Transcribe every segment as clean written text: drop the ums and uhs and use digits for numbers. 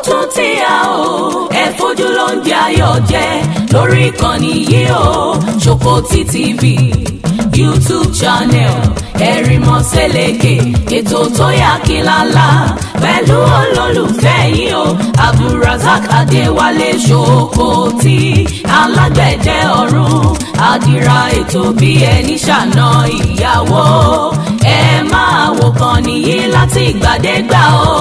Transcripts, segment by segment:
Tún ti a o, ẹ fojú ló ń jẹ ayọ̀ jẹ lórí ìkànnì yìí o. Ṣòkòtì TV YouTube channel, Ẹ̀rìmọ̀sẹ̀lẹ̀kẹ̀, ètò tó yà kí lálá pẹ̀lú olólùfẹ́ yìí o, Abdulrasaq Adéwálé Ṣòkòtì, alágbẹ̀dẹ ọ̀run, àdìrà ètò bí ẹni ṣàna ìyàwó. Ẹ máa wò kàn nìyí láti ìgbàdégbà o,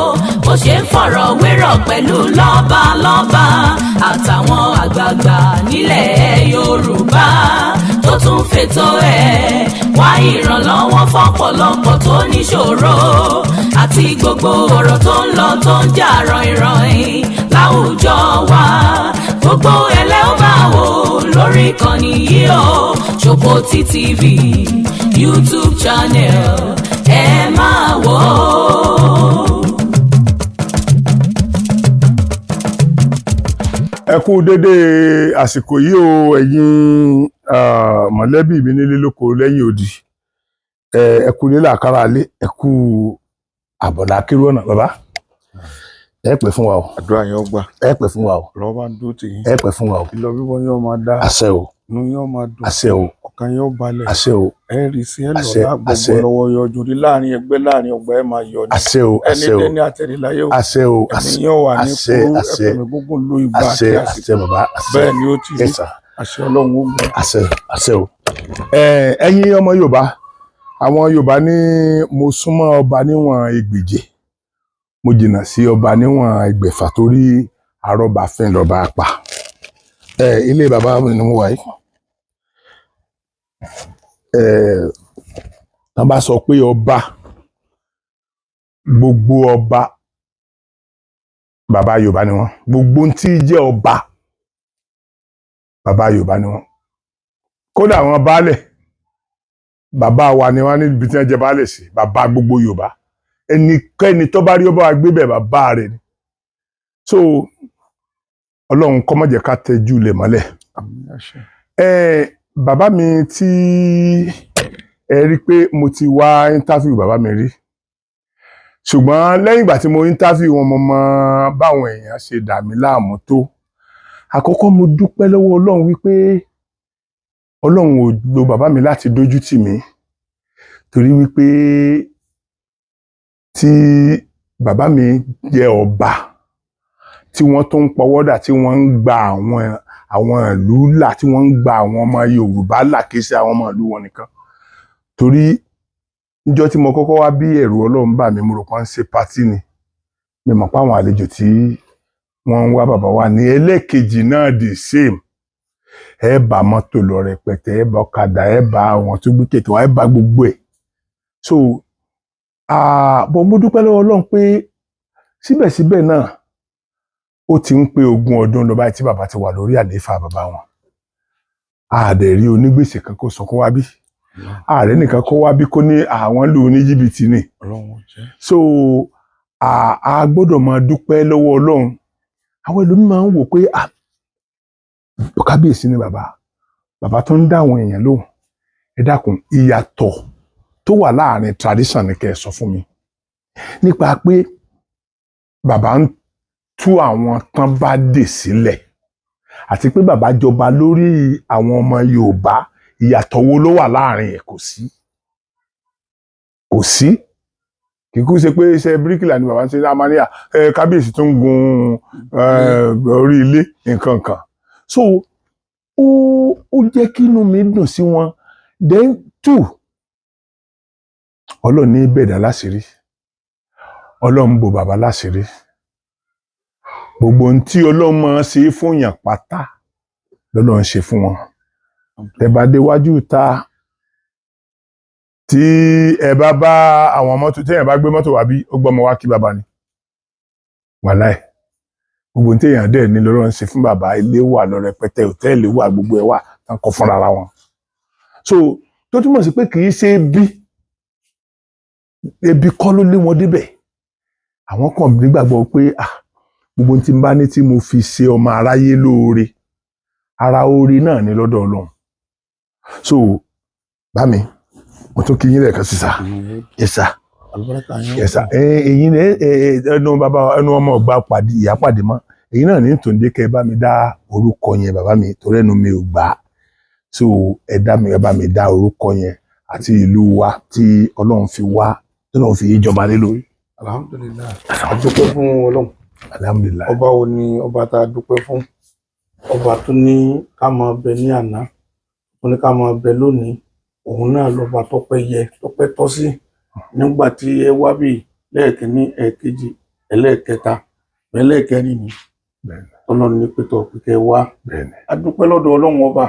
bó ṣe ń fọ̀rọ̀ wérọ̀ pẹ̀lú lọ́balọ́ba àtàwọn àgbààgbà nílẹ̀ Yorùbá, tó tún fètò ẹ̀ wá ìrànlọ́wọ́ fọ́pọ̀lọpọ̀ tó níṣòro, àti gbogbo ọ̀rọ̀ tó ń lọ, tó ń jà ròhìnròhìn láwùjọ wa. Gbogbo ẹlẹ́ ó máa wò lórí ìkànnì yìí o. Ṣòkòtì TV YouTube channel, ẹ máa wò ó. Ẹ kú dédé àsìkò yìí o, ẹ̀yin mọ̀lẹ́bí mi nílé lóko lẹ́yìn odi. Ẹ kú nílé àkàrà alé, ẹ kú àbọ̀dá kírú ọ̀nà. Bàbá, ẹ pẹ́ fún wa o. Àdúrà yẹn ó gbà. Ẹ pẹ́ fún wa o. Lọ́wọ́ bá ń dúró tì yín. Ẹ pẹ́ fún wa o. Ìlọ bíbọ yóò máa dá. Àṣẹ o. Inú yóò máa dùn. Àṣẹ o. Ọkàn yóò balẹ̀. Àṣẹ o. Ẹ rí sí ẹ Àṣẹ, lọ́la gbogbo àṣẹ. lọ́wọ́ yọjú rí láàrin ẹgbẹ́, láàrin ọgbà, ẹ máa yọ ni. Àṣẹ o. Ẹni Àṣẹ o. dẹ́ni àtẹ̀léláyé o. Àṣẹ o. Ẹ̀mí Àṣẹ. yóò wà ní Àṣẹ, kúrú. àṣẹ. Ẹ̀fẹ̀mí gúngùn ló ìgbà Àṣẹ. àti àsìkò. Àṣẹ bàbá, àṣẹ. Bẹ́ẹ̀ ni ó ti rí. Ẹ̀sà. Àṣẹ Ọlọ́run ó gbà. Àṣẹ, àṣẹ o. Ẹ̀yin ọmọ Yorùbá, àwọn Yorùbá ní mo súnmọ́ ọba níwọ̀n ẹgbẹ̀je, mo jìnnà sí ọba níwọ̀n ẹgbẹ̀fà, torí arọ́bàfin lọ́ba pa. Ilé bàbá mi ni mo wà yìí. Tán bá sọ pé ọba, gbogbo ọba, bàbá Yorùbá ni wọ́n. Gbogbo ohun tí jẹ́ ọba, bàbá Yorùbá ni wọ́n. Kódà àwọn baálẹ̀, bàbá wa ni wọ́n níbi tí wọ́n jẹ baálẹ̀ sí. Bàbá gbogbo Yorùbá, ẹnikẹ́ni tó bá rí ọba wa gbé bẹ̀, bàbá rẹ̀ ni. So Ọlọ́run kó má jẹ́ ká tẹjú ilẹ̀ mọ́lẹ̀. Àmín, àṣẹ. Ẹ bàbá mi tí ẹ rí pé mo ti wá interview bàbá mi rí, ṣùgbọ́n lẹ́yìn ìgbà tí mo interview wọn, mo mọ báwọn èèyàn ṣe dà mí láàmú tó. Àkọ́kọ́, mo dúpẹ́ lọ́wọ́ Ọlọ́run wípé Ọlọ́run ò lo bàbá mi láti dójú tì mí, torí wípé tí bàbá mi jẹ́ ọba tí wọ́n tó ń pọwọ́dà, tí wọ́n ń gba àwọn ìlú là, tí wọ́n ń gba àwọn ọmọ Yorùbá là, kì í ṣe àwọn ọmọ ìlú wọn nìkan. Torí níjọ́ tí mo kọ́kọ́ wá bí, ẹ̀rù Ọlọ́run bà mí. Mo rò pé wọ́n ń ṣe party ni, mi mọ̀ pé àwọn àlejò tí wọ́n ń wá bàbá wa ní. Ẹlẹ́ẹ̀kejì náà, the same, ẹ bá mọ́tò lọ rẹpẹtẹ, ẹ bá ọ̀kadà, ẹ bá àwọn tó gbé kẹ̀kẹ́ wá, ẹ bá gbogbo ẹ̀. So bọ̀ mo dúpẹ́ lọ́wọ́ Ọlọ́run pé síbẹ̀síbẹ̀ náà, ó ti ń pé 20 ọdún lọ báyìí tí bàbá ti wà lórí àlééfà bàbá wọn. A dẹ̀ rí onígbèsè kan kó sọ kó wá bí, ààrẹ nìkan kó wá bí kó ní àwọn lù ú ní jìbìtì ni. Ọlọ́run ó jẹ́. So a gbọ́dọ̀ máa dúpẹ́ lọ́wọ́ Ọlọ́run. Àwọn ẹlòmíín máa ń wò pé, ah, kábíyèsí ni bàbá, bàbá tó ń dá àwọn èèyàn lóhùn. Ẹ dákun, ìyàtọ̀ tó wà láàrin tradition ni kẹ́ ẹ sọ fún mi, nípa pé bàbá ń tú àwọn tán bá dè sílẹ̀ àti pé bàbá jọba lórí àwọn ọmọ Yorùbá, ìyàtọ̀ wo ló wà láàrin ẹ̀? Kò sí, kò sí. Kì í kú ṣe pé iṣẹ́ bíríkìlà ni bàbá ń ṣe ní amania. Ẹ kábíyèsí tó ń gun orí ilé nǹkan kan. So ó jẹ́ kí inú mi dùn sí wọn. Then two, Ọlọ́run ní bẹ̀dá láṣìírí, Ọlọ́run bò bàbá láṣìírí. Gbogbo ohun tí Ọlọ́run máa ṣe fún yàn pátá lọ́lọ́run ṣe fún wọn. Tẹ́ bá déwájú ta, tí ẹ bá bá àwọn mọ́tò, téèyàn bá gbé mọ́tò wá bí, ó gbọ́mọ wá kí bàbá ni. Wàláì, gbogbo ohun téèyàn dẹ̀ ní lọ́lọ́run ṣe fún bàbá. Ilé wà lọ rẹpẹtẹ, hòtẹ́ẹ̀lì wà, gbogbo ẹ̀ wà tán kọ́ fúnra ra wọn. So tó túmọ̀ sí pé kì í ṣe ebi, ebi kọ́ ló lé wọn débẹ̀. Àwọn kan nígbàgbọ́ pé, ah, gbogbo ohun tí n bá ní tí mo fi ṣe ọmọ aráyé lóore, ara oore náà ní lọ́dọ̀ Ọlọ́run. So bá mi, mo tún kí yín lẹ́ẹ̀kan sí sá. Yes sir. Àlùbáríkà yín ó Yes sir. pọ̀. Èyí ni ẹnu bàbá ẹnu ọmọ ọgbà pàdé ìyá pàdé mọ́. Èyí náà ní tòǹdé kẹ́ ẹ bá mi dá orúkọ yẹn, bàbá mi, torí ẹnu mi ò gbà á. So ẹ dá mi, ẹ bá mi dá orúkọ yẹn àti ìlú wa tí Ọlọ́run fi wá, tí Ọlọ́run fi jọba lé lórí. Alhamdulilayi, a dúpẹ́ fún Ọlọ́run. Alhamdulillahi. Ọba wo ni ọba tá a dúpẹ́ fún? Ọba tó ní ká máa bẹ ní àná, tó ní ká máa bẹ lónìí, òun náà lọba tọpẹ́ yẹ, tọpẹ́ tọ́ sí. Nígbà tí ẹ wá bí lẹ́ẹ̀kínní, ẹ̀ẹ̀kejì, ẹlẹ́ẹ̀kẹta, ẹlẹ́ẹ̀kẹrin ni Ọlọ́run ní pétọ pípẹ wá. A dúpẹ́ lọ́dọ̀ Ọlọ́run ọba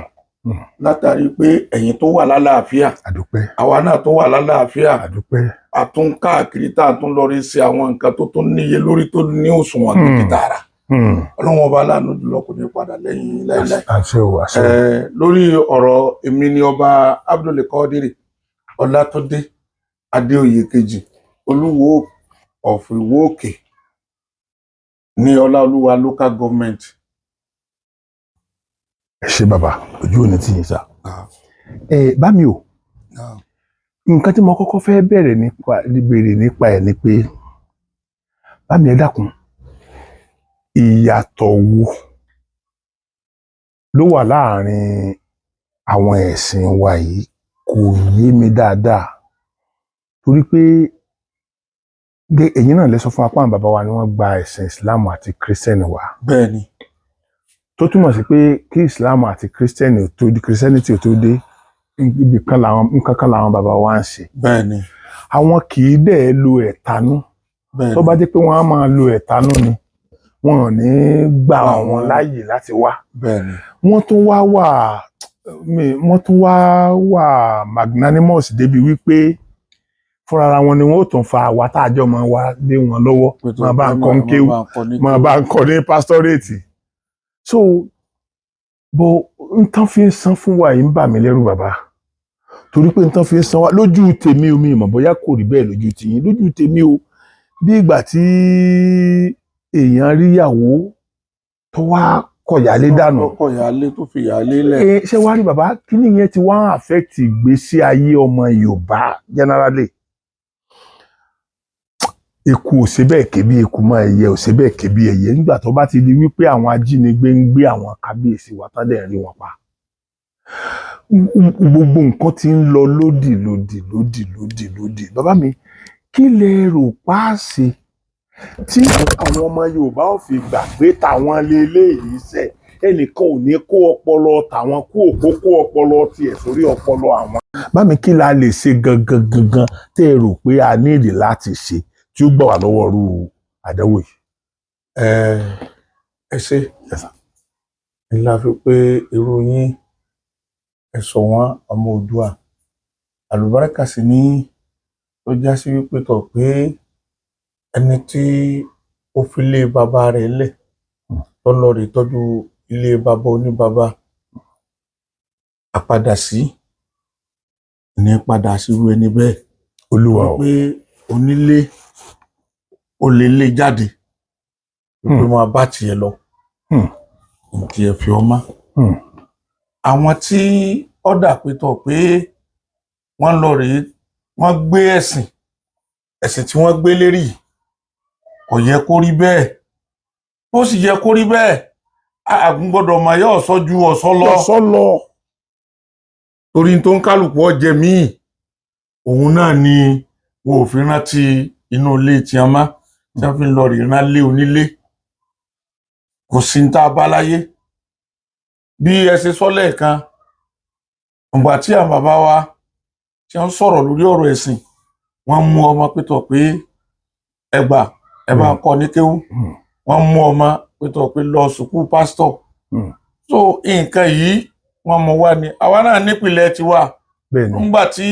látàrí pé ẹ̀yin tó wà lálàáfíà, Àdúpẹ́. àwa náà tó wà lálàáfíà, Àdúpẹ́. a tún káàkiri tá a tún lọ rí sí àwọn nǹkan tó tún níye lórí, tó ní òṣùwọ̀n gidi tààrà. Ọlọ́run ọba aláàánú jùlọ kò ní padà lẹ́yìn yín láíláí. Àṣẹ o, àṣẹ o. Lórí ọ̀rọ̀ èmi ni ọba Abdulkadiri Ọlátúndé Adéoyè kejì, Olúwo of Ìwó Òkè ní Ọláolúwa local government. Ẹ ṣé bàbá, ojú ò ní tì yín sá. Ẹ bá mi o, nǹkan tí mo kọ́kọ́ fẹ́ bẹ̀rẹ̀ nípa béèrè nípa ẹ̀ ni pé, bá mi, ẹ dákun, ìyàtọ̀ wo ló wà láàrin àwọn ẹ̀sìn wa yìí? Kò yé mi dáadáa, torí pé ẹ̀yin náà lè sọ fún apá àwọn bàbá wa ni wọ́n gba ẹ̀sìn Islam àti Christian wa, Bẹ́ẹ̀ni. tó túmọ̀ sí pé kí Islam àti Christian ò tó dé, Christianity ò tó dé, ibì kan làwọn, nǹkan kan làwọn bàbá wa ń ṣe. Bẹ́ẹ̀ni. Àwọn kì í dẹ̀ lo ẹ̀tanú. Tó bá jẹ́ pé wọ́n á máa lo ẹ̀tanú ni, wọn ò ní gbà àwọn láàyè láti wá. Wọ́n tún wá wà wọ́n tún wá wà magnanimous débi wípé fúnra wọn ni wọ́n ó tún fa àwa tá a jọ máa wá lé wọn lọ́wọ́, máa bá ń kọ́ ń kéwú, máa bá ń kọ́ ní pastorate. So bó nǹkan fi ń san fún wa yìí ń bà mí lẹ́rù, bàbá, torí pé nǹkan fi ń san wa lójú tèmi o, mi ìmọ̀ bóyá kò rí bẹ́ẹ̀ lójú tìyín. Lójú tèmi o, bí ìgbà tí èèyàn rí ìyàwó tó wá kọ̀yálé dànù. Tó kọ̀yálé, tó fi yálé lẹ̀. Ṣé wàá rí bàbá, kíní yẹn ti wá ń affect ìgbésí ayé ọmọ Yorùbá generally. Eku ò ṣe bẹ́ẹ̀ ké bí eku mọ́, ẹyẹ ò ṣe bẹ́ẹ̀ ké bí ẹyẹ, nígbà tó bá ti di wípé àwọn ajínigbé ń gbé àwọn kábíyèsí wa tán dẹ̀ ń rí wọn pa, gbogbo nǹkan ti ń lọ lódì lódì lódì lódì lódì. Bàbá mi, kí lẹ rò páàsì tí àwọn ọmọ Yorùbá ò fi gbà pé tàwọn leléyìí sẹ, ẹnìkan ò ní kó ọpọlọ tàwọn kó òkó kó ọpọlọ tiẹ̀ sórí ọpọlọ àwọn? Bá mi, kí la lè ṣe gangan gangan tẹ́ ẹ rò pé a nílì láti ṣe tí ó gbà wá lọ́wọ́ irú àdánwò yìí? Ẹ ṣe. Yes, sir. Ńlá fi pé irú yín, ẹ sọ wọn ọmọ Oòduà, àlùbáríkà sì ní tó já sí wípé tọ pé ẹni tí ó fi ilé bàbá rẹ̀ lẹ̀ tó lọ rè tọ́jú ilé bàbá oníbàbá, àpadà sí ní padà sírú ẹni bẹ́ẹ̀. Olúwa o. Pé onílé ó lè lé jáde wípé máa bá tiẹ̀ lọ, tiẹ̀ fi ọmọ. Àwọn tí ọ̀dà pé tọ̀ pé wọ́n lọ rèé, wọ́n gbé ẹ̀sìn, ẹ̀sìn tí wọ́n gbé lérí yìí, kò yẹ kó rí bẹ́ẹ̀. Ó sì yẹ kó rí bẹ́ẹ̀, àgùn gbọ́dọ̀ mọ̀ yọ ọ̀sọ́ ju ọ̀sọ́ lọ. Lọ́sọ́ lọ. Torí tó ń kálukú ọjẹ míì, òun náà ni wọn ò fi rántí inú ilé tí a má tí wọn fi ń lọ rí rán lé onílé. Kò sí ní tá a bá láyé bí ẹ ṣe sọ lẹ́ẹ̀kan. Ìgbà tí àwọn bàbá wa tí wọ́n sọ̀rọ̀ lórí ọ̀rọ̀ ẹ̀sìn, wọ́n mú ọmọ pétọ̀ pé ẹgbà ẹ bá ń kọ́ ní kéwú. Wọ́n mú ọmọ pétọ̀ pé lọ sùkúù pásítọ̀. So nǹkan yìí wọ́n mú wá ní àwa náà nípìnlẹ̀ tiwa. Nígbà tí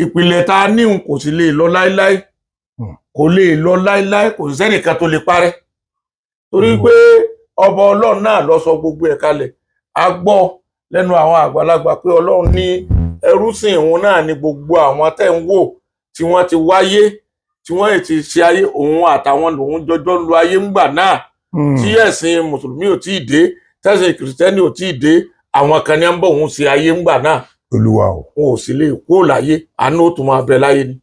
ìpìlẹ̀ tá a níhun kò sì lè lọ láéláé, kò lè lọ láéláé, kò sí sẹ́nìkan tó lè parẹ́, torí pé ọba Ọlọ́run náà ló sọ gbogbo ẹ̀ kalẹ̀. A gbọ́ lẹ́nu àwọn àgbàlagbà pé Ọlọ́run ní ẹrúsìn òun náà ni gbogbo àwọn tẹ́ ń wò tí wọ́n ti wáyé, tí wọ́n ti ṣe ayé, òun àtàwọn lòun jọjọ́ lu ayé ńgbà náà, tí ẹ̀sìn mùsùlùmí ò tíì dé, tẹ̀sìn kìrìsìtẹ́nì ò tíì dé, àwọn kan ní ń bọ̀ òun ṣe ayé ńgbà náà. Olúwa o. Wọn ò sì lè kúrò láyé, àánú ó tún máa bẹ láyé ni.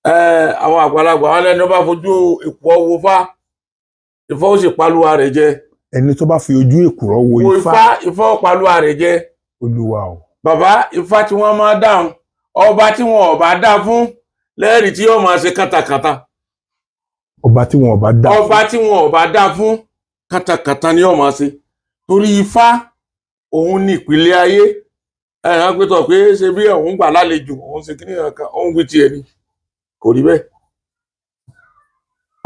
Àwọn àgbàlagbà wọn lẹ́nu bá fojú èkó wo fá, Ifá ó sì paluwa rẹ̀ jẹ. Ẹni tó bá fi ojú èkùrọ́ wo wo Ifá, Ifá, Ifá ó paluwa rẹ̀ jẹ. Olúwa o. Bàbá, Ifá tí wọ́n máa dáhùn, ọba tí wọn ò bá dá fún lẹ́rìí tí yóò máa ṣe kàtàkàtà. Ọba tí wọn ò bá dá. Ọba tí wọn ò bá dá fún, kàtàkàtà ni yóò máa ṣe, torí Ifá òun ní ìpìlẹ̀ ayé. Ẹ̀rọ pẹ̀tọ̀ pé ṣe bí òun gbà lálejò, òun ṣe kí nìkan kan, òun wí tiẹ̀ ni, kò rí bẹ́ẹ̀.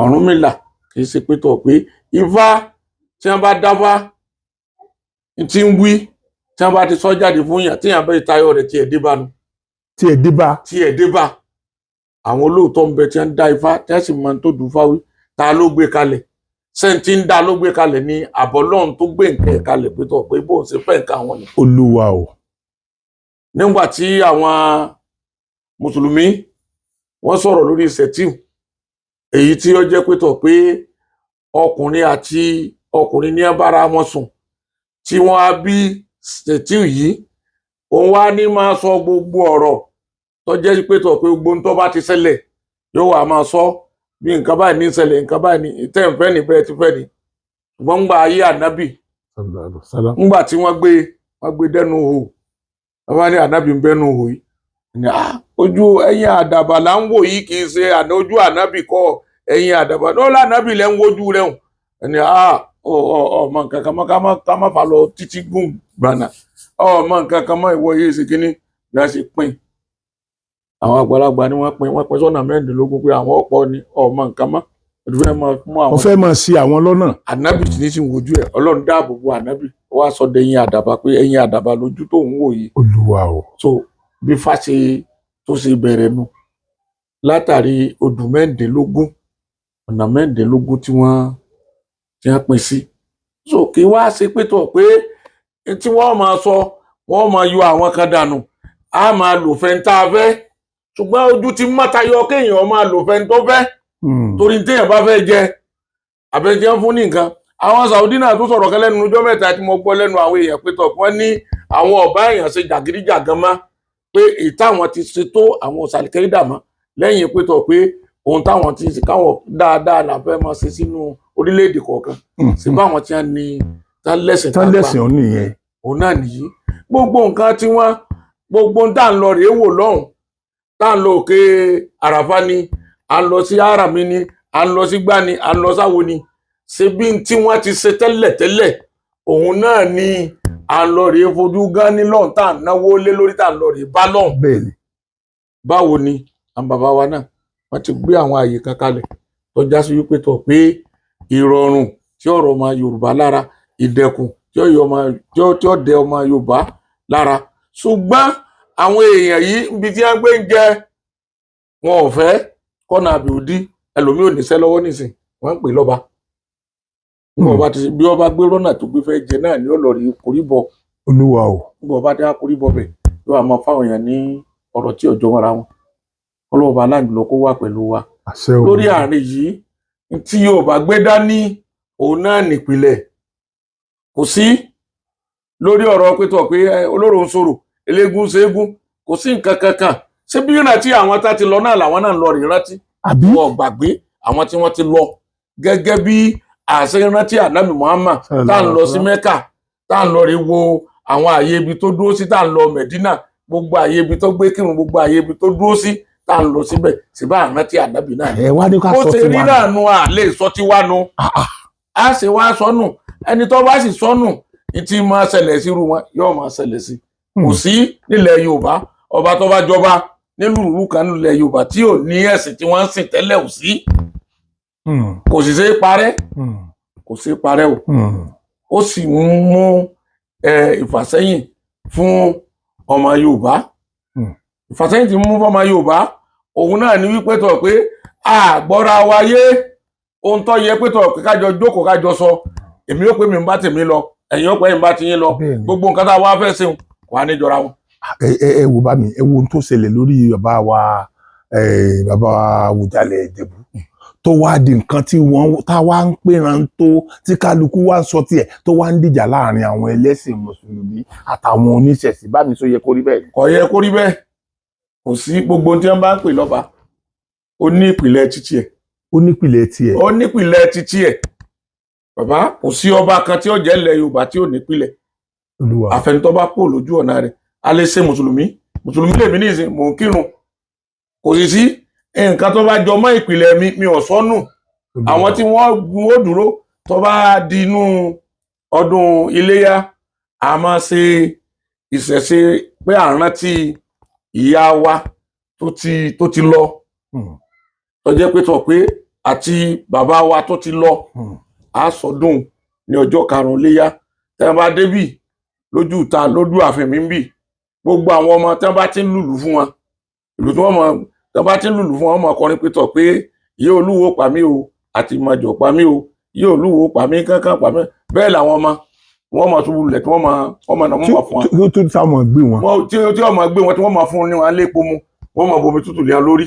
Ọ̀rúnmìlà kì í ṣe pẹ̀tọ̀ pé Ifá tí wọ́n bá dáfá tí ń wí, tí wọ́n bá ti sọ jáde fún yàn, tí yàn bá ti tayọ rẹ̀, tiẹ̀ dé bá nu. Tí ẹ dé bá. Tí ẹ̀ dé bá. Àwọn olóòótọ́ ń bẹ tí wọ́n ń dá Ifá, tí wọ́n sì mọ tó dùn fáwí. Ta ló gbé kalẹ̀? Sẹ́ńtì ń dá ló gbé kalẹ̀ ní àbọ̀ lọ́run tó gbé nǹkan ẹ̀ kalẹ̀ pé tọ̀ pé bóun ṣe fẹ́ nǹkan àwọn ni. Olúwa o. Nígbà tí àwọn mùsùlùmí wọ́n sọ̀rọ̀ lórí sẹ̀tíù, èyí tí ó jẹ́ pé tọ̀ pé ọkùnrin àti ọkùnrin ní bára wọn sùn, tí wọ́n á bí sẹ̀tíù yìí, òun wá ní máa sọ gbogbo ọ̀rọ̀ tó jẹ́ pé tọ̀ pé gbogbo ohun tó bá ti ṣẹlẹ̀ yóò wá máa sọ bí nǹkan báyìí ní ṣẹlẹ̀, nǹkan báyìí ní tẹ́ ń fẹ́ ní bẹ́ẹ̀ ti fẹ́ ní. Ṣùgbọ́n ńgbà ayé ànábì, ńgbà tí wọ́n gbé dẹ́nu hò, wọ́n bá ní ànábì ń bẹ́nu hò yìí ní, ojú ẹ̀yìn àdàbà là ń wò yìí, kì í ṣe àná ojú ànábì kọ́, ẹ̀yìn àdàbà náà lànábì lẹ́ ń wojú rẹ̀ hùn ẹni ọ ọ ọmọ nǹkan kan mọ́, ká má fà lọ títí gùn gbànà, ọmọ nǹkan kan mọ́, ìwọ yìí ṣe kínní bí a ṣe pín. Àwọn àgbàlagbà ni wọ́n pín sọ́nà 16 pé àwọn ọ̀pọ̀ ni ọmọ nǹkan mọ́, ọdún fẹ́ máa mú àwọn Wọ́n fẹ́ máa ṣì àwọn lọ́nà. Ànábì tí ní sì ń wojú ẹ̀, Ọlọ́run dáàbò bo ànábì, ó wá sọ dẹ̀yìn àdàbà pé ẹ̀yìn àdàbà lójú tó ń wò yìí. Olúwa o. So bí fáṣe tó ṣe bẹ̀rẹ̀ nu látàrí odù 16, ọ̀nà 16 tí wọ́n pín sí. So kí wá ṣe pé tọ̀ pé tí wọ́n máa sọ, wọ́n máa yọ àwọn kan dànù, á máa lò fẹ́ ń tá a fẹ́, ṣùgbọ́n ojú ti mọ́tayọ kéèyàn máa lò fẹ́ ń tó fẹ́, torí téèyàn bá fẹ́ jẹ àbẹ̀jẹ́ fún ní nǹkan. Àwọn Saudi náà tún sọ̀rọ̀ kan lẹ́nu ọjọ́ mẹ́ta tí mo gbọ́ lẹ́nu àwọn èèyàn pé tọ̀ wọ́n ní àwọn ọ̀bá èèyàn ṣe jàgídíjàgan mọ́, pé èyí táwọn ti ṣe tó àwọn òsàlìkẹ́rìdà mọ́ lẹ́yìn pé tọ̀ pé ohun táwọn ti ṣe káwọn dáadáa là fẹ́ máa ṣe sínú orílẹ̀-èdè kọ̀ọ̀kan sí báwọn tí wọ́n ní tán lẹ́sìn tán tá gbà lẹ́sìn òun nìyẹn. Òun náà nìyí, gbogbo nǹkan tí wọ́n, gbogbo tá à ń lọ rèé wò lọ́hùn, tá à ń lọ òkè àràfá ni, à ń lọ sí àràmí ni, à ń lọ sí gbá ni, à ń lọ sáwo ni, ṣe bí n tí wọ́n ti ṣe tẹ́lẹ̀ tẹ́lẹ̀, òun náà ni à ń lọ rèé fojú gán ní lọ́hùn, tá à ń náwó lé lórí, tá à ń lọ rèé bá lọ́hùn. Bẹ́ẹ̀ ni. Báwo ni àwọn bàbá wa náà wọ́n ti gbé àwọn àyè kan kalẹ̀ tó já sí wípé tó pé ìrọ̀rùn tí ọ̀rọ̀ ọmọ Yorùbá lára, ìdẹ̀kùn tí ó yọ ọmọ tí ó dẹ ọmọ Yorùbá lára, ṣùgbọ́n àwọn èèyàn yìí, ibi tí wọ́n gbé ń jẹ, wọn ò fẹ́ kọ́nà àbíòdí. Ẹlòmíì ò níṣẹ́ lọ́wọ́ nísìn, wọ́n ń pè lọ́ba. Bí ọba ti bí ọba gbé rọ́nà tó gbé fẹ́ jẹ náà ni ó lọ rí koríbọ. Olúwa o. Bí ọba dá koríbọ bẹ̀, yóò wá máa fáwọn èèyàn ní ọ̀rọ̀ tí ọjọ́ wọn ra wọn. Ọlọ́ọ̀bá aláǹdùlọ kó wà pẹ̀lú wa Àṣẹ o. Lórí àárín yìí, tí Yorùbá gbé dání, òun náà nìpìlẹ̀. Kò sí lórí ọ̀rọ̀ pé tọ̀ pé olóró ń sọ̀rọ̀, eléégún ń ṣeégún, kò sí nǹkan kankan. Ṣé bí ìrántí àwọn tá ti lọ náà làwọn náà ń lọ rí rántí? Àbí. Wọn gbàgbé àwọn tí wọ́n ti lọ, gẹ́gẹ́ bí àṣẹ rántí ànábì Muhammad, tá à ń lọ sí Mẹ́kà, tá à ń lọ rí wo àwọn àyè ibi tó dúró sí, tá à ń lọ Mẹ̀dínà, gbogbo àyè ibi tó gbé kírun, gbogbo àyè ibi tó dúró sí, tá à ń lọ síbẹ̀ síbẹ̀, àrántí ànábì náà ni. Ẹ wá ní ká Bó sọ ṣe rí tiwa. náà nu, à lè sọ tiwa nu, a ṣe wá sọnù. Ẹni tó bá sì sọnù ní tí máa ṣẹlẹ̀ sírú wọn yóò máa ṣẹlẹ̀ sí. Kò sí nílẹ̀ Yorùbá ọba tó bá jọba nílùú ìlú kan nílẹ̀ Yorùbá tí ò ní ẹ̀sìn tí wọ́n ń sìn tẹ́lẹ̀, ò sí. Kò sì ṣe é parẹ́. Kò ṣe é parẹ́ o. Ó sì ń mú ìfàsẹ́yìn fún ọmọ Yorùbá. Ìfàsẹ́yìn tí ń mú fún ọmọ Yorùbá, òun náà ní wípé tọ̀ pé àgbọ́ra wa yé, ohun tó yẹ pé tọ̀ pé kájọ jókòó, kájọ sọ, èmi ó pé mi ń bá tèmi lọ, ẹ̀yin ó pé mi ń bá tiyín lọ. Bẹ́ẹ̀ni. Gbogbo nǹkan tá a wá fẹ́ ṣeun kò á ní jọra wọn. Ẹ wo bá mi, ẹ wo ohun tó ṣẹlẹ̀ lórí bàbá wa, bàbá Àwùjalẹ̀ Ìjẹ̀bú, tó wá di nǹkan tí wọ́n tá wá ń pèrán tó, tí kálukú wá ń sọ tiẹ̀, tó wá ń dìjà láàrin àwọn ẹlẹ́sìn mùsùlùmí àtàwọn oníṣẹ̀ṣe. Bá mi, sọ yẹ kó rí bẹ́ẹ̀? Kò yẹ kó rí bẹ́ẹ̀. Kò sí gbogbo ohun tí wọ́n bá ń pè lọ́ba. Ó ní ìpìlẹ̀ títí ẹ̀. Ó nípìlẹ̀ tiẹ̀. Ó nípìlẹ̀ títí ẹ̀, bàbá. Kò sí ọba kan tí ó jẹ́ ilẹ̀ Yorùbá tí ò nípìlẹ̀. Olúwa. Àfẹnitọ́ bá kúrò lójú ọ̀nà rẹ̀. A lè ṣe mùsùlùmí, mùsùlùmí lèmi nísìn, mò ń kírun, kò sì sí nǹkan tó bá jọ mọ́ ìpìlẹ̀ mi, mi ò sọnù. Àwọn tí wọ́n ó dúró, tó bá di inú ọdún iléyá, a máa ṣe ìṣẹ̀ṣe pé à ń rántí ìyá wa tó ti lọ, tó jẹ́ pé tọ̀ pé àti bàbá wa tó ti lọ. A sọdún ní ọjọ́ karùn-ún léyá. Tẹ́ wọ́n bá débì lójú ìta, lójú ààfin mi ń bì, gbogbo àwọn ọmọ, tẹ́ wọ́n bá ti ń lùlù fún wọn, ìlú tí wọ́n mọ, tẹ́ wọ́n bá ti ń lùlù fún wọn, wọ́n mọ kọrin pé tọ̀ pé ìyá olúwo pa mí o, àti mọ̀jọ̀ pa mí o, ìyá olúwo pa mí kánkán pa mí. Bẹ́ẹ̀ làwọn ọmọ wọ́n mọ túbú lẹ̀, tí wọ́n mọ nà, wọ́n mọ fún wọn. Tí tó táwọn gbé wọn. Wọ́n tí wọ́n mọ gbé wọn, tí wọ́n mọ fún ní wọn lépo mu, wọ́n mọ bomi tútù lé wọn lórí,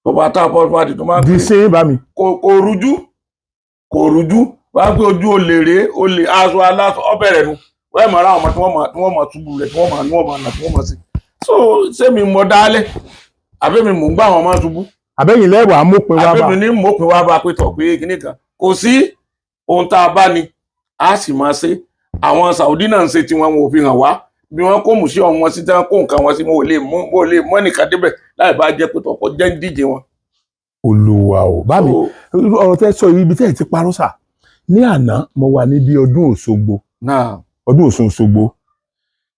tó bá tá a bọ́ bá di tó máa ń Di pè ṣé bá mi. Kò rújú, kò rújú wá pé ojú olè rèé, olè aṣọ aláṣọ ọbẹ̀rẹ̀ nu. Wọ́n mọ̀ ra àwọn ọmọ tí wọ́n mọ túbú rẹ̀, tí wọ́n mọ nà, tí wọ́n mọ sí. So sẹ́mi mọ dálẹ̀, àbẹ́mi mò ń gbá àwọn ọmọ túbú? Àbẹ́yìn lẹ́wà amópin wá bá. Àbẹ́mi ní mòpin wá bá pé tọ̀ pé kíní kan kò sí ohun tá a bá ní, a sì máa ṣe. Àwọn Saudi náà ń ṣe tiwọn, wọn ò fi hàn wá bí wọ́n kó mùsí ọ̀hún wọn sí, tí wọ́n kó nǹkan wọn sí. Wọn ò lè mú ẹnìkan débẹ̀ láì bá jẹ́ pé tọkọ jẹ́ ń díje wọn. Olúwa o, bá mi. So, ọ̀rọ̀ tẹ́ sọ yìí, ibi tẹ́ ẹ̀ ti parọ́ sà, ní àná mo wà níbi ọdún Òṣogbo, náà ọdún Ọ̀ṣun Òṣogbo.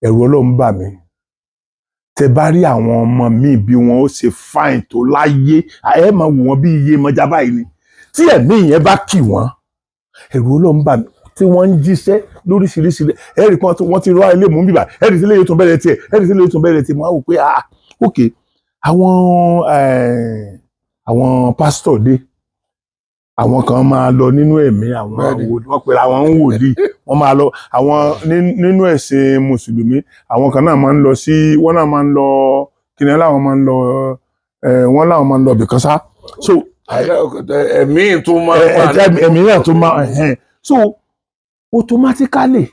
Ẹ̀rù Ọlọ́run bà mí. Tẹ́ bá rí àwọn ọmọ mi bí wọn ó ṣe fine tó láyé, ẹ máa wò wọ́n bí iye mọ́já báyìí ni. Tí ẹ̀mí yẹn bá kì wọ́n, ẹ̀rù Ọlọ́run bà mí, tí wọ́n ń jíṣẹ́ lóríṣiríṣi. Ẹ̀rì kan wọ́n ti rọ́ ilé mú bíbà, ẹ̀rì tí ilé yóò tún bẹ̀rẹ̀ tiẹ̀, ẹ̀rì tí ilé yóò tún bẹ̀rẹ̀ tiẹ̀. Mo á wò pé, ah, ok, àwọn pásítọ̀ dé, àwọn kan máa lọ nínú ẹ̀mí, àwọn wọ́n pera àwọn ń wòlíì, wọ́n máa lọ. Àwọn nínú ẹ̀sìn mùsùlùmí, àwọn kan náà máa ń lọ sí, wọ́n náà máa ń lọ kìnìún láwọn máa ń lọ, wọ́n láwọn máa ń lọ ibìkan sá. So ẹ̀mí tó máa ń wà. Ẹ̀mí náà tó máa ẹ̀hẹ́n. So automatically,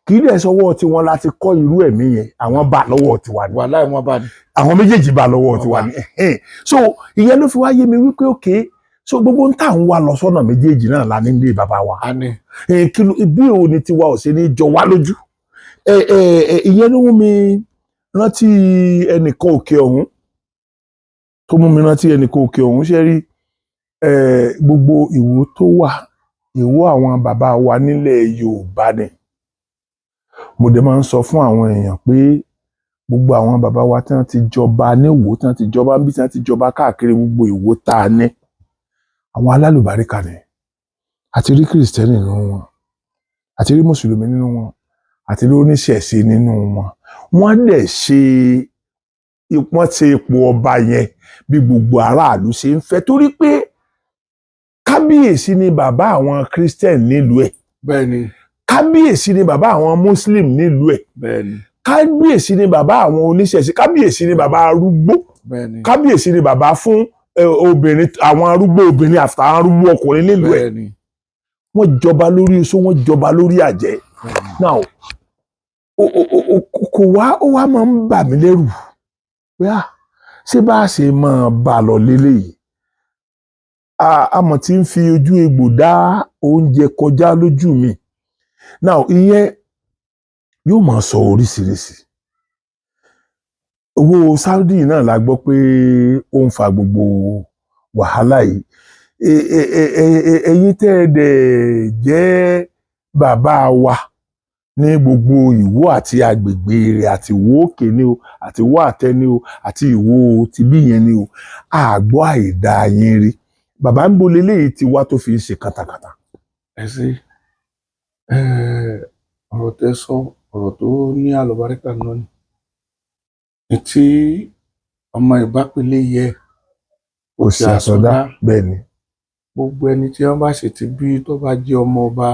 kì í dẹ̀ sọwọ́ tiwọn láti kọ́ irú ẹ̀mí yẹn, àwọn bá lọ́wọ́ tiwa ni. Wà láì wọn bá ní. Àwọn méjèèjì bá lọ́wọ́ tiwa ni. Ẹ̀hẹ́n. So ìyẹn ló fi wá yé mi wípé, okay, so gbogbo ń tà ń wá lọ sọ́nà méjèèjì náà la nílé bàbá wa. A ní. Kí ló bí òun ni tiwa ò ṣe ní jọ wá lójú. Ìyẹn ló mú mi rántí ẹnìkan òkè ọ̀hún, tó mú mi rántí ẹnìkan òkè ọ̀hún. Ṣe rí gbogbo Ìwó tó wà, Ìwó àwọn bàbá wa nílẹ̀ Yorùbá ni. Mo dẹ̀ máa ń sọ fún àwọn èèyàn pé gbogbo àwọn bàbá wa tí wọ́n ti jọba níwò, tí wọ́n ti jọba níbi, tí wọ́n ti jọba káàkiri gbogbo Ìwó tá a ní, àwọn alálùbáríkà ni. Àti rí Kìrìsìtẹ́nì nínú wọn, àti rí mùsùlùmí nínú wọn, àti rí oníṣẹ̀ṣe nínú wọn. Wọ́n dẹ̀ ṣe, wọ́n ṣe ipò ọba yẹn bí gbogbo aráàlú ṣe ń fẹ́, torí pé kábíyèsí ni bàbá àwọn Christian nílùú ẹ̀. Kábíyèsí ni bàbá àwọn Muslim nílùú ẹ̀. Kábíyèsí ni bàbá àwọn oníṣẹ̀ṣe. Kábíyèsí ni bàbá arúgbó. Kábíyèsí ni bàbá fún obìnrin, àwọn arúgbó obìnrin àtàwọn arúgbó ọkùnrin nílùú ẹ̀. Wọ́n jọba lórí oṣó, wọ́n jọba lórí àjẹ́. Now kò wá, ó wá máa ń bà mí lẹ́rù pé, ah, ṣé bá a ṣe máa bá a lọ léléyìí? Àmọ̀ tí ń fi ojú egbò dá oúnjẹ kọjá lójú mi. Now ìyẹn yóò máa sọ oríṣiríṣi. Owó Saudi náà la gbọ́ pé ó ń fa gbogbo wàhálà yìí. Ẹ̀yin tẹ́ ẹ dẹ̀ jẹ́ bàbá wa ní gbogbo Ìwó àti agbègbè rẹ̀, àti Ìwó Òkè ni o, àti Ìwó Àtẹ ni o, àti Ìwó tibí yẹn ni o, àgbọ́ àìdá yín rí. Bàbá, ń bo leléyìí ti wá tó fi ń ṣe kàtàkàtà? Ẹ sí ọ̀rọ̀ tẹ́ sọ, ọ̀rọ̀ tó ní àlùbáríkà náà ni. Ní tí ọmọ ìbápẹ́lẹ́ yẹ Ó ṣe àsọdá, bẹ́ẹ̀ ni. Gbogbo ẹni tí wọ́n bá sì ti bí, tó bá jẹ́ ọmọ ọba,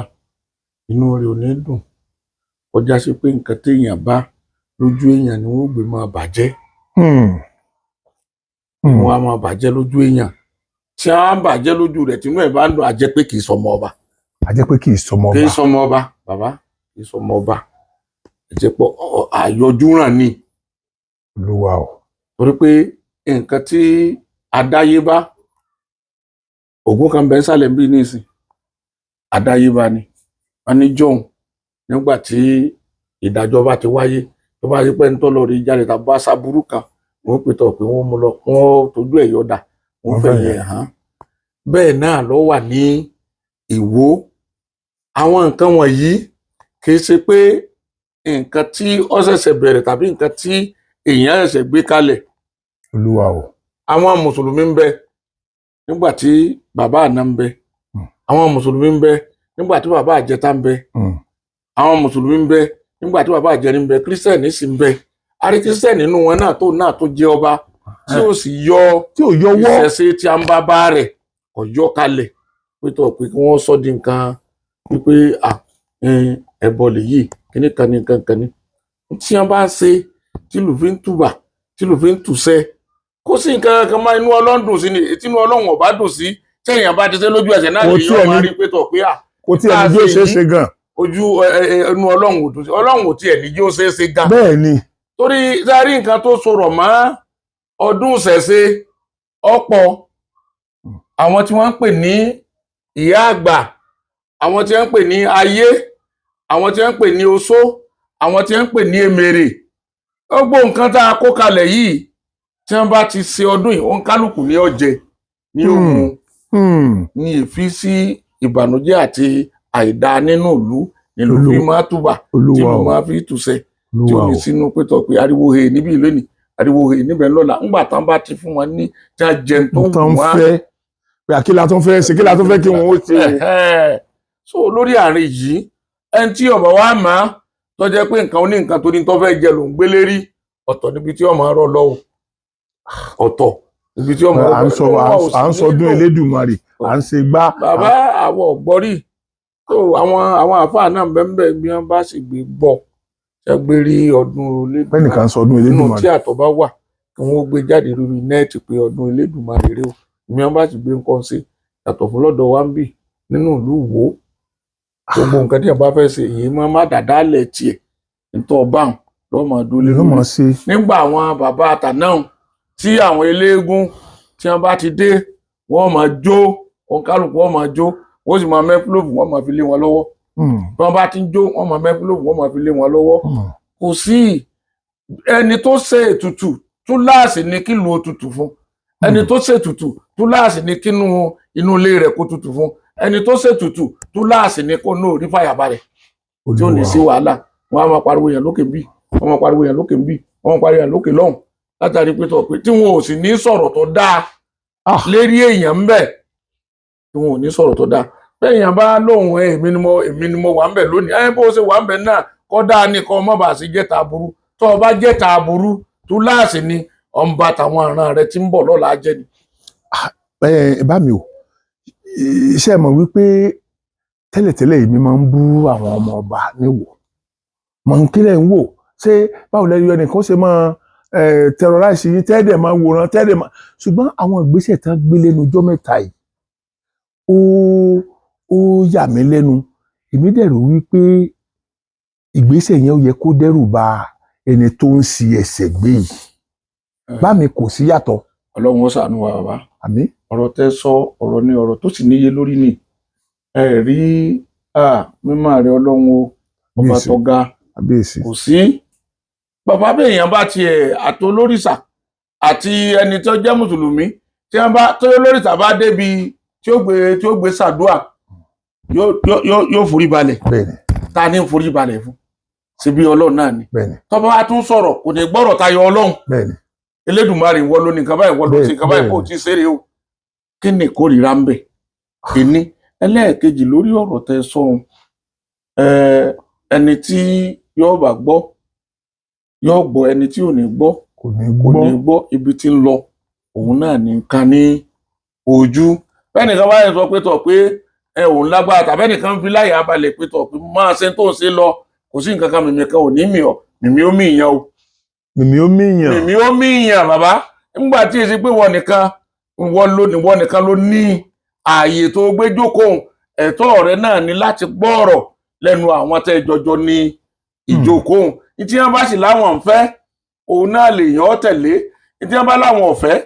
inú rẹ̀ ò ní dùn kọjá sí pé nǹkan téèyàn bá lójú èèyàn ni wọ́n gbé máa bàjẹ́. Wọ́n á máa bàjẹ́ lójú èèyàn. Tí wọ́n á bàjẹ́ lójú rẹ̀, tínú ẹ̀ bá ń dùn, á jẹ́ pé kì í sọmọ ọba. A jẹ́ pé kì í sọmọ Kì í ọba. sọmọ ọba, bàbá, kì í sọmọ ọba. Ẹ jẹ́ pé àyọjúràn ni. Olúwa o. Torí pé nǹkan tí adáyébá Ògún kan bẹ ń sàlẹ̀ ń bí nísìn, àdáyébá ni. Wọn ní jọ̀hún nígbà tí ìdájọ́ bá ti wáyé, tó bá rí pé ń tọ́ lọ rí jáde tàbí bá sábúrú kan, wọ́n pè tọ̀ pé wọ́n mú lọ, wọ́n tójú ẹ̀ yọ̀dà, wọ́n Wọ́n fẹ̀yìn fẹ̀yìn. ẹ̀ hàn. Bẹ́ẹ̀ náà ló wà ní Ìwó. Àwọn nǹkan wọ̀nyí kì í ṣe pé nǹkan tí ó ṣẹ̀ṣẹ̀ bẹ̀rẹ̀ tàbí nǹkan tí èèyàn ṣẹ̀ṣẹ̀ gbé kalẹ̀. Olúwa o. Àwọn mùsùlùmí ń bẹ nígbà tí bàbá àná ń bẹ, àwọn mùsùlùmí ń bẹ nígbà tí bàbá àjẹta ń bẹ, àwọn mùsùlùmí ń bẹ nígbà tí bàbá àjẹrin ń bẹ, kírísítẹ̀nì sì ń bẹ. Àrí kírísítẹ̀nì nínú wọn náà tó jẹ ọba tí ó sì yọ Tí ò yọwọ́. ìṣẹ̀ṣe tí a ń bá bá rẹ̀ kò yọ kalẹ̀ pé tó pé kí wọ́n sọ di nǹkan wípé à ẹbọ lèyí, kíní kan ní nǹkan kan ní tí wọ́n bá ń ṣe tìlù fi ń tùbà, tìlù fi ń tùṣẹ́, kó sí nǹkan kan máa inú Ọlọ́run dùn sí ni. Ètí inú Ọlọ́run ọ̀bá dùn sí, tẹ̀yìn bá ti ṣe lójú ẹsẹ̀ náà Kò lèyàn tiẹ̀ máa rí pé tọ̀ pé à Kò tí ẹni bí ó ṣe é ṣe gan. Ojú ẹnu Ọlọ́run ò dùn sí, Ọlọ́run ò tiẹ̀ ní jí ó ṣeé ṣe gan. Bẹ́ẹ̀ ni. Torí sáré nǹkan tó sọ̀rọ̀ mọ́ ọdún ìṣẹ̀ṣe ọ̀pọ̀ àwọn tí wọ́n ń pè ní ìyá àgbà, àwọn tí wọ́n ń pè ní ayé, àwọn tí wọ́n ń pè ní oṣó, àwọn tí wọ́n ń pè ní emèrè, gbogbo nǹkan tá a kó kalẹ̀ yìí, tí wọ́n bá ti ṣe ọdún yìí, òun kálukú ní ọ̀jẹ̀ ní òun ní èéfín sí ìbànújẹ́ àti àìdá nínú ìlú nílùú fi máa túbà tí Olúwa ìlú o. máa fi túṣẹ, tí ó Olúwa ní o. sínú pétọ pé ariwo he níbí lónìí, ariwo he níbẹ̀ lọ́la, ńgbà tán bá ti fún wọn ní tí a jẹun tó Tó ń wù wá. fẹ́ pé àkílà tó ń fẹ́ ṣe, kílà tó fẹ́ kí wọ́n ó ṣe. Ẹ̀hẹ́. So lórí àárín yìí, ẹni tí ọba wa máa tó jẹ́ pé nǹkan oní nǹkan tó ní tó fẹ́ jẹ ló ń gbélé rí, ọ̀tọ̀ níbi tí ọmọ rọ lọ o, ọ̀tọ̀ níbi tí ọmọ rọ. À ń sọ à ń sọdún Elédùmarè, à ń ṣe gbá. Bàbá àwọn ọ̀gbọ́rì tó àwọn àfáà náà bẹ́ẹ̀ bí wọ́n bá sì gbé gbọ́ ṣe gbé rí ọdún Elédùmarè. Pẹ́nìkan sọdún Nínú Elédùmarè. tí àtọ̀ bá wà, kí wọ́n gbé jáde lórí nẹ́ẹ̀tì pé ọdún Elédùmarè rèé o, ìmí wọn bá sì gbé nǹkan ṣe yàtọ̀ fún lọ́dọ̀ wa ń bì nínú ìlú Ìwó. Gbogbo nǹkan tí ẹ̀ bá fẹ́ ṣe, èyí máa má dàda lẹ̀ tiẹ̀ nítorí ọba àwọn lọ́ọ́ máa dúró lé Ló lórí. mọ̀ ṣe. Nígbà àwọn bàbá àtànáà tí àwọn eléégún tí wọ́n bá ti dé, wọ́n máa jó, òǹkálùkù wọ́n máa jó, wọ́n sì máa mẹ́fúlòfù, wọ́n máa fi lé wọn lọ́wọ́. Bí wọ́n bá ti ń jó, wọ́n máa mẹ́fúlòfù, wọ́n máa fi lé wọn lọ́wọ́. Kò sí ẹni tó ṣe ètùtù túláàsì ní kí lu òtútù fún ẹni tó ṣe ètùtù, túláàsì ní kínú inú ilé rẹ̀ kó tutù fún ẹni tó ṣe ètùtù, túláàsì ní kó náà rí fàyàbalẹ̀ tí ó ní sí wàhálà. Wọn á máa pariwo yẹn lókè bí, wọn máa pariwo yẹn lókè bí, wọn máa pariwo yẹn lókè lọ́hùn, látàrí pé tọ̀ pé tí wọn ò sì ní sọ̀rọ̀ tó dáa lérí èèyàn ń bẹ̀, tí wọn ò ní sọ̀rọ̀ tó dáa bẹ́ẹ̀. Èèyàn bá lóhùn ẹ, èmi ni mo wà ń bẹ̀ lónìí, ẹ bó ṣe wà ń bẹ̀ náà kọ́ dáa ní kọ́ ọmọ bá sì jẹ́ta aburú. Tó o bá jẹ́ta aburú, túláàsì ni ọ̀nba tàwọn àràn rẹ tí ń bọ̀ lọ́la jẹ́ ni. Ẹ bá mi o, iṣẹ́ mọ̀ wípé tẹ́lẹ̀tẹ́lẹ̀ èmi máa ń bú àwọn ọmọ ọba níwò, mọ̀ ń kílẹ̀ ń wò ṣé báwo lẹ́yìn ẹnìkan ṣe máa terrorize yín tẹ́ẹ̀dẹ̀ máa wòran tẹ́ẹ̀dẹ̀ máa. Ṣùgbọ́n àwọn ìgbésẹ̀ tán gbé lẹ́nu ọjọ́ mẹ́ta yìí, ó yà mí lẹ́nu. Èmi dẹ̀ rò wípé ìgbésẹ̀ yẹn ó yẹ kó dẹ́rù ba ẹni tó ń ṣi ẹsẹ̀ gbé yìí. Bá mi, kò sí yàtọ̀. Ọlọ́run ó ṣàánú wa, bàbá. Àmín. Ọ̀rọ̀ tẹ́ sọ, ọ̀rọ̀ ni, ọ̀rọ̀ tó sì níye lórí ni. Ẹ rí mímọ́ rẹ Ọlọ́run o, ọba Kábíyèsí. tó ga. Kábíyèsí. Kò sí bàbá bẹ́ẹ̀yàn bá tiẹ̀ àtolórìṣà àti ẹni tó jẹ́ mùsùlùmí, tí wọ́n bá tó olórìṣà bá débi tí ó gbé ṣàdúà, yóò forí balẹ̀. Ta ni ń forí balẹ̀ fún? Síbi Ọlọ́run náà ni. Tọ́ba wa tún sọ̀rọ̀, kò ní gbọ́rọ̀ tayọ Ọlọ́run. Elédùmarè, ìwọ ló ní nǹkan báyìí, ìwọ ló ṣe nǹkan báyìí, kò tí ì ṣeré o. Kí ni ìkórìíra ń bẹ? Ìní ẹlẹ́ẹ̀kejì lórí ọ̀rọ̀ tẹ sọ̀hún, ẹni tí yóò bá gbọ́ yóò gbọ́, ẹni tí ò ní gbọ́ Kò ní kò gbọ́. ní gbọ́. Ibi tí ń lọ òun náà ní nǹkan ní ojú bẹ́ẹ̀ nìkan bá yẹn sọ pé tọ̀ pé ẹ òun lágbára, tàbí ẹnìkan fi láyà balẹ̀ pé tọ̀ pé máa ṣe tó ń ṣe lọ, kò sí nǹkan kan, mìmì kan ò ní mì ọ́, mìmì ó mì yẹn o. Mìmí ó míyàn. Mìmì ó mì yàn, bàbá. Nígbà tí èsì pé wọ́n nìkan wọ́n ló ní, wọ́n nìkan ló ní ààyè tó gbé jókòó, ẹ̀tọ́ rẹ náà ní láti gbọ́ ọ̀rọ̀ lẹ́nu àwọn tẹ́ jọjọ ní ìjókòó. Ní tí wọ́n bá sì láwọn ń fẹ́, òun náà lè yàn ọ́ tẹ̀lé. Ní tí wọ́n bá láwọn ọ̀fẹ́,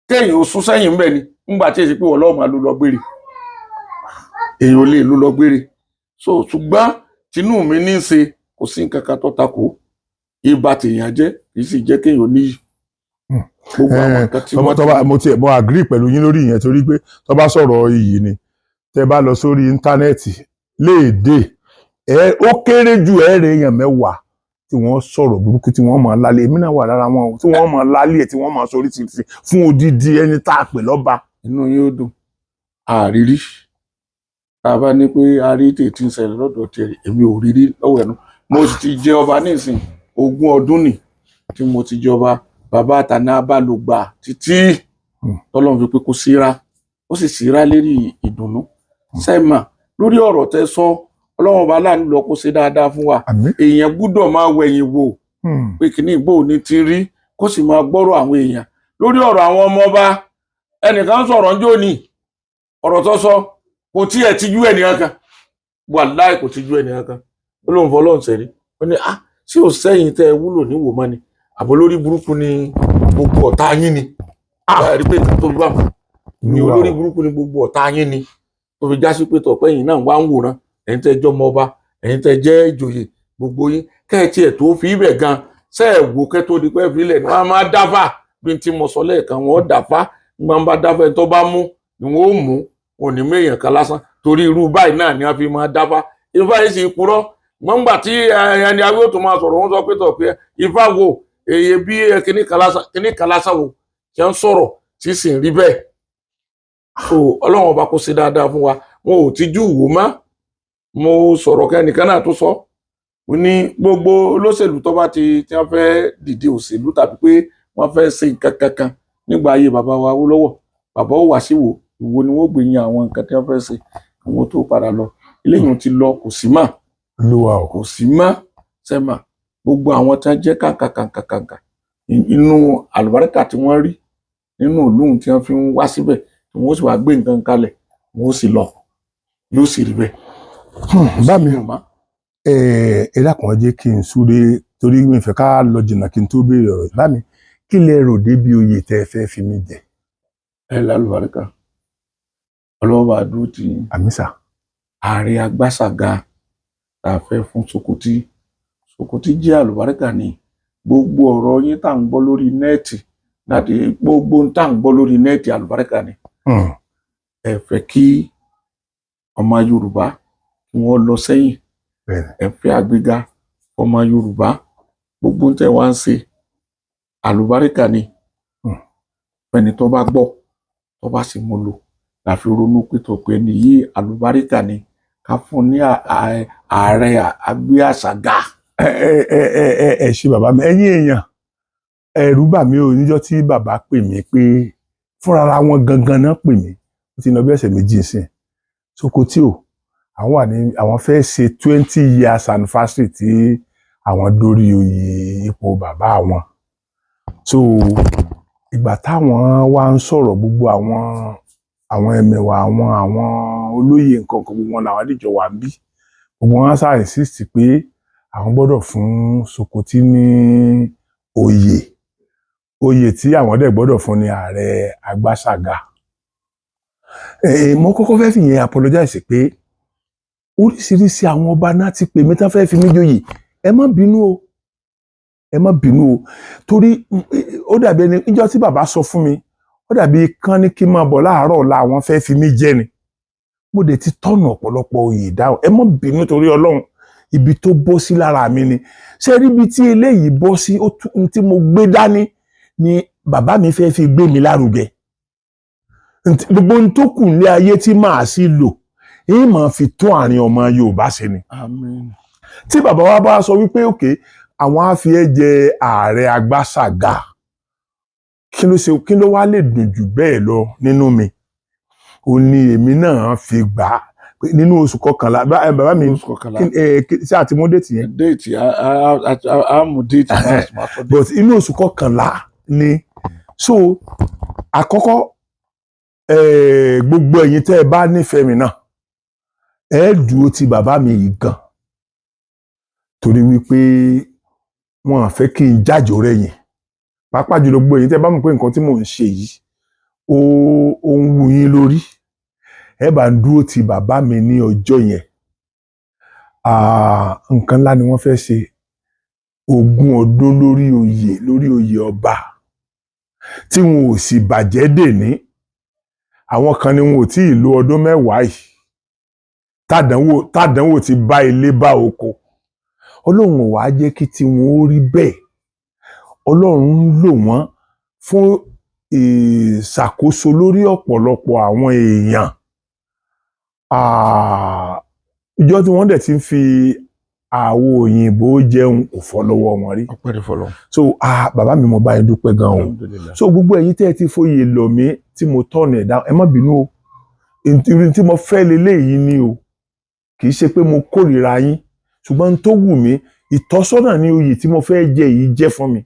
kéèyàn ó sún sẹ́yìn ńbẹ̀ ni. Ńgbà tí èsì pé wọ́n lọ́ọ́ máa lò lọ gbére, èèyàn ò lè lò lọ gbére. So ṣùgbọ́n tinú mi ní í ṣe, kò sí nǹkan kan tó takò. Ibà tèèyàn jẹ́ kì í sì jẹ́ kéèyàn níyì. Gbogbo àwọn nǹkan tí Tọ́ba wọ́n tọ́ba, mo tiẹ̀ mo agree pẹ̀lú yín lórí ìyẹn, torí pé tó bá sọ̀rọ̀ iyì ni, tẹ́ bá lọ sórí íńtánẹ́ẹ̀tì léèdè ẹ, ó kéré jù ẹ rẹ̀ èèyàn 10 tí wọ́n sọ̀rọ̀ burúkú, tí wọ́n máa lálé. Èmi náà wà lára wọn o, tí wọ́n máa lálé ẹ̀, tí wọ́n máa sọ oríṣiríṣi fún odidi ẹni tá a pè lọ́ba. Inú yóò dùn àrírí. Tá a bá ní pé a rí tètè ń ṣẹlẹ̀ lọ́dọ̀ tiẹ̀, èmi ò rí rí lọ́wọ́ ẹnu. Mo sì ti jẹ ọba nísìn 20 ọdún nì tí mo ti jẹ ọba. Bàbá àtàná bá lò gbà títí tọ́lọ́run fi pé kó síra, ó sì síra lérí ìdùnnú sẹ́mà lórí ọ̀rọ̀ tẹ́ sọ. Ọlọ́run ọba láàánú lọ kó ṣe dáadáa fún wa. Àmín. Èèyàn gbúdọ̀ máa wẹ̀yìn wò pé kìíní ìgbò ní ti rí, kó sì máa gbọ́rọ̀ àwọn èèyàn lórí ọ̀rọ̀ àwọn ọmọ ọba. Ẹnìkan sọ̀rọ̀ ńjọ́ ní ọ̀rọ̀ tó sọ, kò tiẹ̀ tijú ẹnìkan kan, wàláì kò tijú ẹnìkan kan. Ó lóun fọlọ́run sẹ̀rí, ó ní ah, ṣé ò sẹ́yìn tẹ́ ẹ wúlò níwò mọ́ ni, àbò lórí burúkú ni gbogbo ọ̀tá yín ni? Ah, rí pé tó bí wà ní Olúwa olórí o. burúkú ni gbogbo ọ̀tá yín ni, tó fi já sí pé tọ̀pẹ́ yìí náà wá ń wòran. Ẹ̀yin tẹ́ jọ́ ọmọ ọba, ẹ̀yin tẹ́ jẹ́ ìjòyè, gbogbo yín kẹ́ẹ̀tì ẹ̀ tó fi ibẹ̀ gan ṣe é wò kẹ́ tó di pé filẹ̀ ni wọ́n á máa dáfà. Bí n tí mo sọ lẹ́ẹ̀kan, wọ́n dáfà. Wọ́n bá dáfà, ẹni tó bá mú ni wọ́n ó mú. Wọn ò ní méèyàn kan lásán, torí irú báyìí náà ni wọ́n fi máa dáfà. Ifá yìí sì purọ́ gbọ́ngbà tí ẹni awé tó máa sọ̀rọ̀, wọ́n sọ pé tọ̀ pé ifá wo èyí bí kíní kan lásán wo ṣe ń sọ̀rọ̀ tí sì ń rí bẹ́ẹ̀. So Ọlọ́run ọba kó ṣe dáadáa fún wa. Wọn ò tijú wò má. Mo sọ̀rọ̀ kẹ́nìkan náà tó sọ, mo ní gbogbo olóṣèlú tó bá ti tí wọ́n fẹ́ dìde òṣèlú tàbí pé wọ́n fẹ́ ṣe nǹkan kankan nígbà ayé bàbá wa Awólọ́wọ̀, bàbá ó wá sí wò ìwo ni wọ́n gbé yan àwọn nǹkan tí wọ́n fẹ́ ṣe kí wọ́n tó padà lọ. Eléyìí ti lọ, kò sí mọ́. Olúwa o. Kò sí mọ́ sẹ́mà. Gbogbo àwọn tí wọ́n jẹ́ kàǹkàkàǹkàkàǹkà, inú àlùbáríkà tí wọ́n rí nínú ìlú tí wọ́n fi ń wá síbẹ̀, tí wọ́n sì wá gbé nǹkan kalẹ̀, wọ́n sì lọ, yóò sì rí bẹ́ẹ̀. Bá mi, ẹ ẹ dákun, ẹ jẹ́ kí n súré, torí mi fẹ́ ká lọ jìnnà kí n tó béèrè ọ̀rọ̀. Bá mi, kí lẹ rò débi oyè tẹ́ ẹ fẹ́ fi mí jẹ? Ẹ lálùbáríkà, ọlọ́wọ́ bá dúró tì yín. Àmín sà. Ààrẹ agbáṣàga tá a fẹ́ fún Sokoti, Sokoti jẹ́ àlùbáríkà ni. Gbogbo ọ̀rọ̀ yín tá à ń gbọ́ lórí net láti gbogbo tá à ń gbọ́ lórí net, àlùbáríkà ni. Ẹ fẹ́ kí ọmọ Yorùbá kí wọ́n lọ sẹ́yìn. Ẹ fẹ́ àgbéga ọmọ Yorùbá. Gbogbo tẹ́ wá ń ṣe, àlùbáríkà ni. Ẹni tó bá gbọ́, tó bá sì mú lò, láfi ronú pé tó pé ní yí àlùbáríkà ni ká fún ní ààrẹ agbé àṣàgà. Ẹ ẹ ẹ ẹ ẹ ẹ ṣe bàbá mi. Ẹ̀yin èèyàn, ẹ̀rù bà mí o níjọ́ tí bàbá pè mí pé fúnra wọn gangan náà pè mí. Ó ti lọ bí ọ̀sẹ̀ 2 sí Sokoti o. Àwọn wà ní àwọn fẹ́ ṣe 20 years anniversary tí àwọn dórí oyè ipò bàbá àwọn. So ìgbà táwọn wá ń sọ̀rọ̀, gbogbo àwọn ẹmẹ̀wà, àwọn olóyè, nǹkan kan, gbogbo wọn làwọn àdìjọ wà ń bí. Gbogbo wọn ṣáà insist pé àwọn gbọ́dọ̀ fún Sokoti ní oyè. Oyè tí àwọn dẹ̀ gbọ́dọ̀ fún ní ààrẹ Agbáṣàgà. Mo kọ́kọ́ fẹ́ fìyẹn apologize pé oríṣiríṣi àwọn ọba náà ti pè mí tán fẹ́ fi mí joyè. Ẹ má bínú o, ẹ má bínú o, torí ó dàbí ẹni níjọ́ tí bàbá sọ fún mi, ó dàbí kán ní kí n máa bọ̀ láàárọ̀ ọ̀la, àwọn fẹ́ fi mí jẹ ni. Mo dẹ̀ ti tọ̀nà ọ̀pọ̀lọpọ̀ oyè dáhùn. Ẹ má bínú torí Ọlọ́run, ibi tó bọ́ sí lára mi ni. Ṣé rí ibi tí eléyìí bọ́ sí, ó tún tí mo gbé dání ni bàbá mi fẹ́ fi gbé mi lárugẹ. Gbogbo ohun tó kù ní ayé tí màá sì lò, èyí máa fi tún àárín ọmọ Yorùbá ṣe ni. Àmín. Tí bàbá wa bá sọ wípé òkè àwọn á fi ẹ́ jẹ ààrẹ Agbáṣàgà, kí ló ṣe, kí ló wá lè dùn jù bẹ́ẹ̀ lọ nínú mi? Ó ní èmi náà fi gbà á pé nínú oṣù kọkànlá, bàbá mi, Oṣù kọkànlá. Ṣé àti mú date yẹn? Date, a mú date, máa sọ date. But inú oṣù kọkànlá ni. So àkọ́kọ́, gbogbo ẹ̀yin tẹ́ ẹ bá nífẹ̀ẹ́ mi náà, ẹ dúró ti bàbá mi yìí gan, torí wípé wọn à fẹ́ kí n jájò rẹ̀yìn, pàápàá jùlọ gbogbo ẹ̀yin tẹ́ ẹ bá mọ̀ pé nǹkan tí mò ń ṣe yìí Ó ń wú yín lórí, ẹ bá ń dúró ti bàbá mi ní ọjọ́ yẹn. Ah, nǹkan ńlá ni wọ́n fẹ́ ṣe, 20 ọdún lórí oyè ọba tí wọn ò sì bàjẹ́ dèní. Àwọn kan ni wọn ò tí ì lo ọdún 10 yìí tádánwò ti bá ilé bá oko. Ọlọ́run ò wá jẹ́ kí tiwọn ó rí bẹ́ẹ̀. Ọlọ́run ń lò wọ́n fún ìṣàkóso lórí ọ̀pọ̀lọpọ̀ àwọn èèyàn. Ah, ìjọ tí wọ́n dẹ̀ ti ń fi àwo òyìnbó jẹun kò fọ́ lọ́wọ́ wọn rí. Ọpẹ́ ní fọ́lọ́run. So ah, bàbá mi, mo bá yín dúpẹ́ gan o. Alhamdulillah. So gbogbo ẹ̀yin tẹ́ ẹ ti foyè lọ̀ mí tí mo tọ̀nà ẹ̀dá, ẹ má bínú o. Irú tí mo fẹ́ leléyìí ni o. Kì í ṣe pé mo kórìíra yín, ṣùgbọ́n tó wù mí, ìtọ́sọ́nà ní oyè tí mo fẹ́ jẹ yìí jẹ́ fún mi.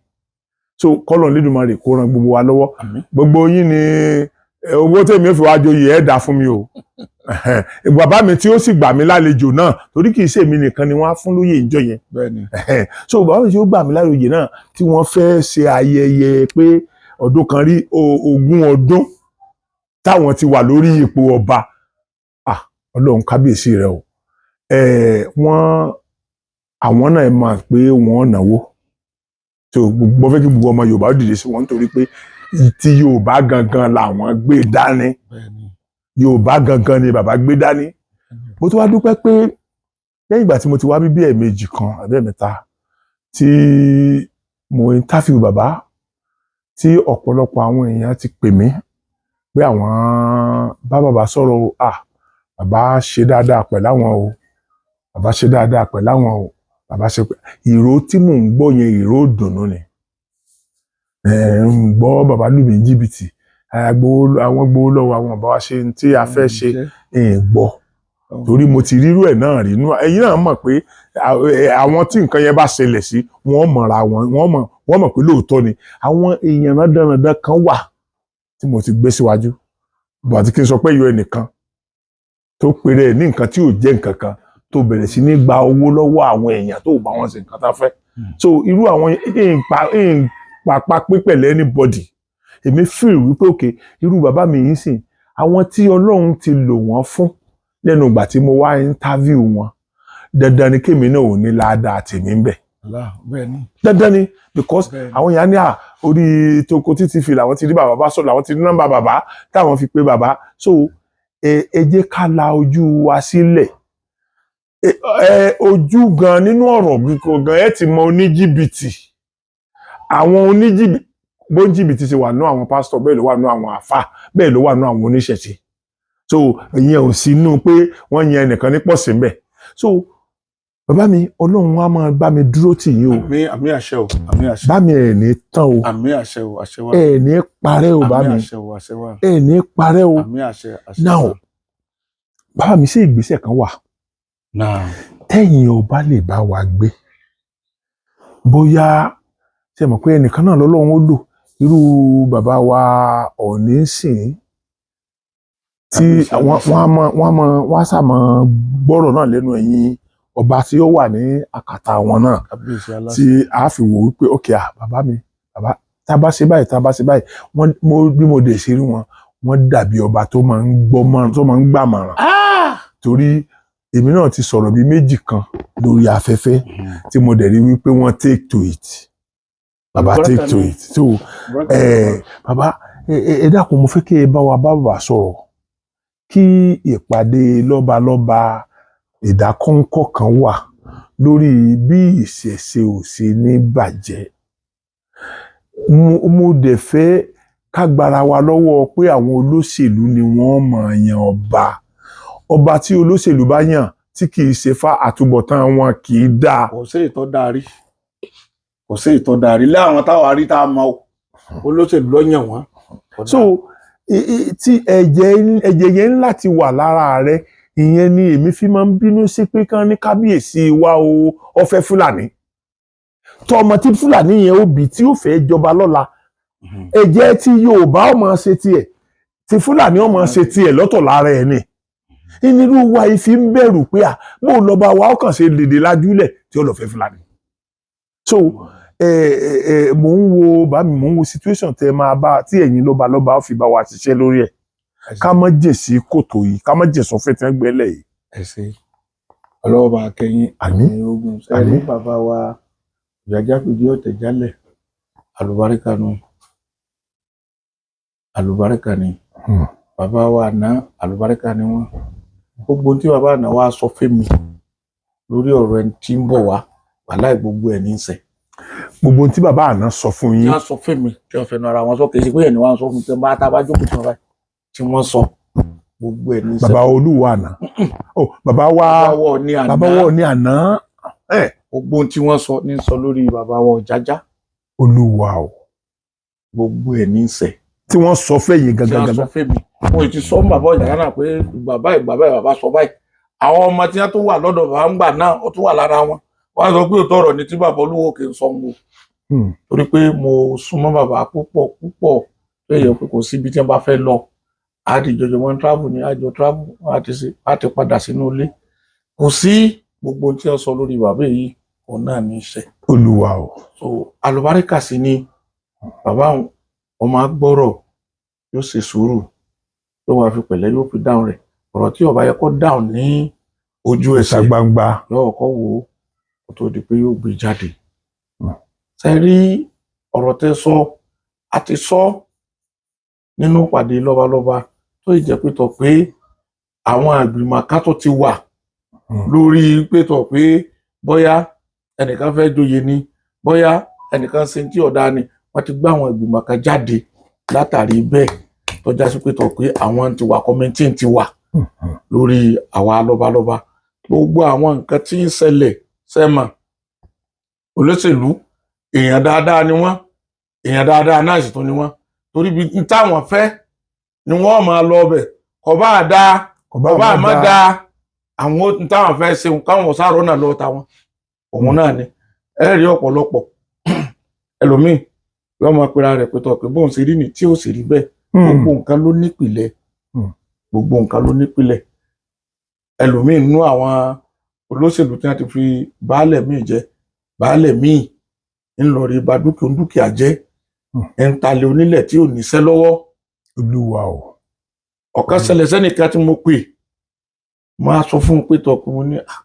So kọ́lọ̀ Lédùmarè kó ran gbogbo wa lọ́wọ́. Àmín. Gbogbo yín ni owó tèmi ò fi wá joyè ẹ̀ dá fún mi o. Bàbá mi tí ó sì gbà mí lálejò náà, torí kì í ṣe èmi nìkan ni wọ́n á fún lóyè ìjọ yẹn. So bàbá mi tí ó gbà mí lálejò náà, tí wọ́n fẹ́ ṣe ayẹyẹ pé ọdún kan rí 20 ọdún táwọn ti wà lórí ipò ọba, ah, Ọlọ́run, kábíyèsí rẹ o. Wọ́n àwọn náà mọ̀ pé wọ́n náwó. So mo fẹ́ kí gbogbo ọmọ Yorùbá ó dìde sí wọn, nítorí pé ti Yorùbá gangan làwọn gbé dání. Yorùbá gangan ni bàbá gbé dání. Mo tún wá dúpẹ́ pé lẹ́yìn ìgbà tí mo ti wá bíbí ẹ̀ẹ̀mejì kan àbí ẹ̀mẹ́ta tí mo interview bàbá, tí ọ̀pọ̀lọpọ̀ àwọn èèyàn ti pè mí pé àwọn bá bàbá sọ̀rọ̀ o. Ah, bàbá ṣe dáadáa pẹ̀lú àwọn o, bàbá ṣe dáadáa pẹ̀lú àwọn o, bàbá ṣe pé ìró tí mò ń gbọ́ yẹn, ìró ìdùnnú ni. Ẹ̀ ń gbọ́ bàbá lù mí ní jìbìtì, àwọn gbowó lọ́wọ́ àwọn bàbá wa, ṣe tí a fẹ́ ṣe ń gbọ́, torí mo ti rírú ẹ̀ náà rí. Ẹ̀yin náà mọ̀ pé àwọn tí nǹkan yẹn bá ṣẹlẹ̀ sí, wọ́n mọ̀ra wọn, wọ́n mọ̀ pé lóòótọ́ ni. Àwọn èèyàn dandan kan wà tí mo ti gbé síwájú bó àti kí n sọ pé yọ ẹnìkan tó péré ẹ̀ ní nǹkan tí ò jẹ́ nǹkan kan, tó bẹ̀rẹ̀ sí ní gba owó lọ́wọ́ àwọn èèyàn tó bá wọn ṣe nǹkan tá fẹ́. So irú àwọn ìpapá pín pẹ̀lú anybody, èmi feel wípé òkè irú bàbá mi yìí sìn, àwọn tí Ọlọ́run ti lò wọ́n fún lẹ́nu ìgbà tí mo wá interview wọn, dandan ni kémi náà ò ní ládàá tèmi ń bẹ̀. Dandan ni, because àwọn èèyàn ní à orí Tokoti TV làwọn ti rí bàbá bá sọ̀rọ̀, làwọn ti rí nọ́mbà bàbá táwọn fi pé bàbá. So ẹ jẹ́ ká la ojú wa sílẹ̀. Ẹ ojú gan nínú ọ̀rọ̀ kíkọ gan, ẹ ti mọ oníjìbìtì. Àwọn oníjìbìtì, bó ń jìbìtì ṣe wà nú àwọn pásítọ̀, bẹ́ẹ̀ ló wà nú àwọn àfà, bẹ́ẹ̀ ló wà nú àwọn oníṣẹ̀ṣe. So ìyẹn ò sínú pé wọ́n yan ẹnìkan ní pọ̀ sí ń bẹ̀. So bàbá mi, Ọlọ́run á máa bá mi dúró tì yín o. Àmín, àmín, àṣẹ o, àmín, àṣẹ. Bá mi, ẹ̀ ní tán o. Àmín, àṣẹ o, àṣẹ wa. Ẹ̀ ní parẹ́ o, bá Àmín, mi. àṣẹ o, àṣẹ wa. Ẹ̀ ní parẹ́ o. Àmín, àṣẹ, àṣẹ. Now, bàbá mi, ṣe ìgbésẹ̀ kan wà Náà tẹ́yìn ọba lè bá wa gbé? Bóyá ṣe mọ̀ pé ẹnìkan náà lọ́lọ́run ó lò, irú bàbá wa Ọ̀ọ̀ni sìn tí wọ́n á sàmọ́ gbọ́rọ̀ náà lẹ́nu ẹ̀yin ọba tí ó wà ní àkàtà wọn náà, Kábíyèsí aláṣẹ. tí a fi wò wípé ok, ah, bàbá mi, bàbá, tá a bá ṣe báyìí, tá a bá ṣe báyìí, wọ́n mo bí mo dẹ̀ ṣe rí wọn, wọ́n dàbí ọba tó máa ń gbọ́ mọ́ràn, tó máa ń gbàmọ̀ràn, torí èmi náà ti sọ̀rọ̀ bíi méjì kan lórí afẹ́fẹ́ tí mo dẹ̀ rí wípé wọ́n take to it, bàbá take to it. So bàbá, ẹ dákun, mo fẹ́ kí ẹ bá wa bá bàbá sọ̀rọ̀ kí ìpàdé lọ́balọ́ba ìdákọ́ńkọ́ kan wà lórí bí ìṣẹ̀ṣe ò ṣe ní bàjẹ́. Mo dẹ̀ fẹ́ ká gbára wa lọ́wọ́ pé àwọn olóṣèlú ni wọ́n máa yan ọba. Ọba tí olóṣèlú bá yàn tí kì í ṣe fá, àtúbọ̀tán wọn kì í dáa. Kò sí ìtọ́ darí, kò sí ìtọ́ darí láwọn táwa rí tá a mọ olóṣèlú ló yàn wọ́n. So tí ẹ̀jẹ̀ yẹn ń láti wà lára rẹ, ìyẹn ni èmi fi máa ń bínú sí pé kán ní kábíyèsí wa o, ó fẹ́ Fúlàní, tọmọ tí Fúlàní yẹn ó bí tí ó fẹ́ jọba lọ́la, ẹ̀jẹ̀ tí Yorùbá ó máa ṣe tiẹ̀, tí Fúlàní ó máa ṣe tiẹ̀ lọ́tọ̀ lára ẹ̀ ni. Inú wa yìí fi ń bẹ̀rù pé à bó lọ́ba wa ó kàn ṣe dèdè lájúlẹ̀ tí ó lọ fẹ́ Fúlàní. So Ẹ ẹ ẹ mò ń wo bá mi, mò ń wo situation tẹ máa bá tí ẹ̀yin lọ́ba lọ́ba fi bá wa ṣiṣẹ́ lórí ẹ̀, ká má jìn sí kòtò yìí, ká má jìn sọ́fẹ́ tí wọ́n gbẹ́lẹ̀ yìí. Ẹ ṣe, ọlọ́wọ́ bá kẹ́yìn. Àmín. Ní ogun sẹ́rí. Àmín. Bàbá wa Ọ̀jájá fìdí ọ̀tẹ̀ jálẹ̀, àlùbáríkà nu, àlùbáríkà ni. Bàbá wa àná, àlùbáríkà ni wọ́n. Gbogbo ohun tí bàbá àná wa sọ fẹ́mi lórí ọ̀rọ̀ ẹni tí ń bọ̀ wá, wàláì, gbogbo ẹ̀ ní í ṣẹ. Gbogbo ohun tí bàbá àná sọ fún Tí yín? wọ́n sọ fẹ́mi, tí wọ́n fẹnu ara wọn sọ, kì í ṣe pé ẹni wọ́n sọ fún mi, tí wọ́n bá tá a bá jókòó tí wọ́n bá tí wọ́n sọ, gbogbo ẹ̀ ní í ṣẹ. Bàbá olúwa àná, oh, bàbá wa. Bàbá wa ní àná. Bàbá wa ní àná ẹ. Gbogbo ohun tí wọ́n sọ ní sọ lórí bàbá wa Ọ̀jájá. Olúwa o. Gbogbo ẹ̀ ní í ṣẹ. Tí wọ́n sọ fẹ́yìn Tí gangan wọ́n sọ gangan? fẹ́mi, mo ti sọ fún bàbá Ọ̀jájá náà pé bàbá ìgbà báyìí, bàbá sọ báyìí. Àwọn ọmọ tí wọ́n tún wà lọ́dọ̀ bàbá ń gbà náà, ó tún wà lára wọn, wọ́n á sọ pé òótọ́ ọ̀rọ̀ ni tí bàbá olúwo kì í sọ ń wo, torí pé mo súnmọ́ bàbá púpọ̀ púpọ̀, tó yẹ pé kò síbi tí wọ́n bá fẹ́ lọ, á di jọjọ wọn travel ní àjọ travel, á ti ṣe, á ti padà sínú ilé. Kò sí gbogbo ohun tí wọ́n sọ lórí bàbá yìí, òun náà ní í ṣe. Olúwa o. So àlùbáríkà sí ni bàbá òun, ọmọ agbọ́rọ̀, yóò ṣe sùúrù, yóò wá fi pẹ̀lẹ́, yóò fi dáhùn rẹ̀. Ọ̀rọ̀ tí ó bá yẹ kó dáhùn ní ojú Ìta ẹsẹ̀, gbangba, yóò kọ́ wò ó kó tó di pé yóò gbé jáde. Ṣe rí ọ̀rọ̀ tẹ́ sọ, a ti sọ nínú ìpàdé lọ́balọ́ba, tó ì jẹ́ pé tọ̀ pé àwọn àgbìmọ̀ ká tó ti wà lórí pé tọ̀ pé bóyá ẹnìkan fẹ́ joyè ni, bóyá ẹnìkan ṣe tí ọ̀dà ni, wọ́n ti gbé àwọn ìgbìmọ̀ kan jáde látàrí bẹ́ẹ̀, tó já sí pé tọ̀ pé àwọn ti wà, committee ti wà lórí àwa lọ́balọ́ba. Gbogbo àwọn nǹkan tí ń ṣẹlẹ̀ sẹ́mà, olóṣèlú, èèyàn dáadáa ni wọ́n, èèyàn dáadáa náà sì tún ni wọ́n, torí bí n táwọn fẹ́ ni wọ́n máa lọ ọbẹ̀, kò bá dáa, kò kò bá má dáa, àwọn n táwọn fẹ́ ṣe, káwọn sáró náà lọ táwọn òun náà ni. Ẹ rí ọ̀pọ̀lọpọ̀ ẹlòmíì yóò máa pera rẹ̀ pé tọ̀ pé bóun ṣe rí ni, tí ò sì rí bẹ́ẹ̀. Gbogbo nǹkan ló nípìlẹ̀. Gbogbo nǹkan ló nípìlẹ̀. Ẹlòmíì nínú àwọn olóṣèlú tí wọ́n ti fi baálẹ̀ míì jẹ, baálẹ̀ míì ńlọrí ba dúkìá dúkìá jẹ́, ń talẹ̀ onílẹ̀ tí ò níṣẹ́ lọ́wọ́. Olúwa o. Ọ̀kan ṣẹlẹ̀ sẹ́nìkan tí mo pè, máa sọ fún un pé tọkùn mo ní, "Ah,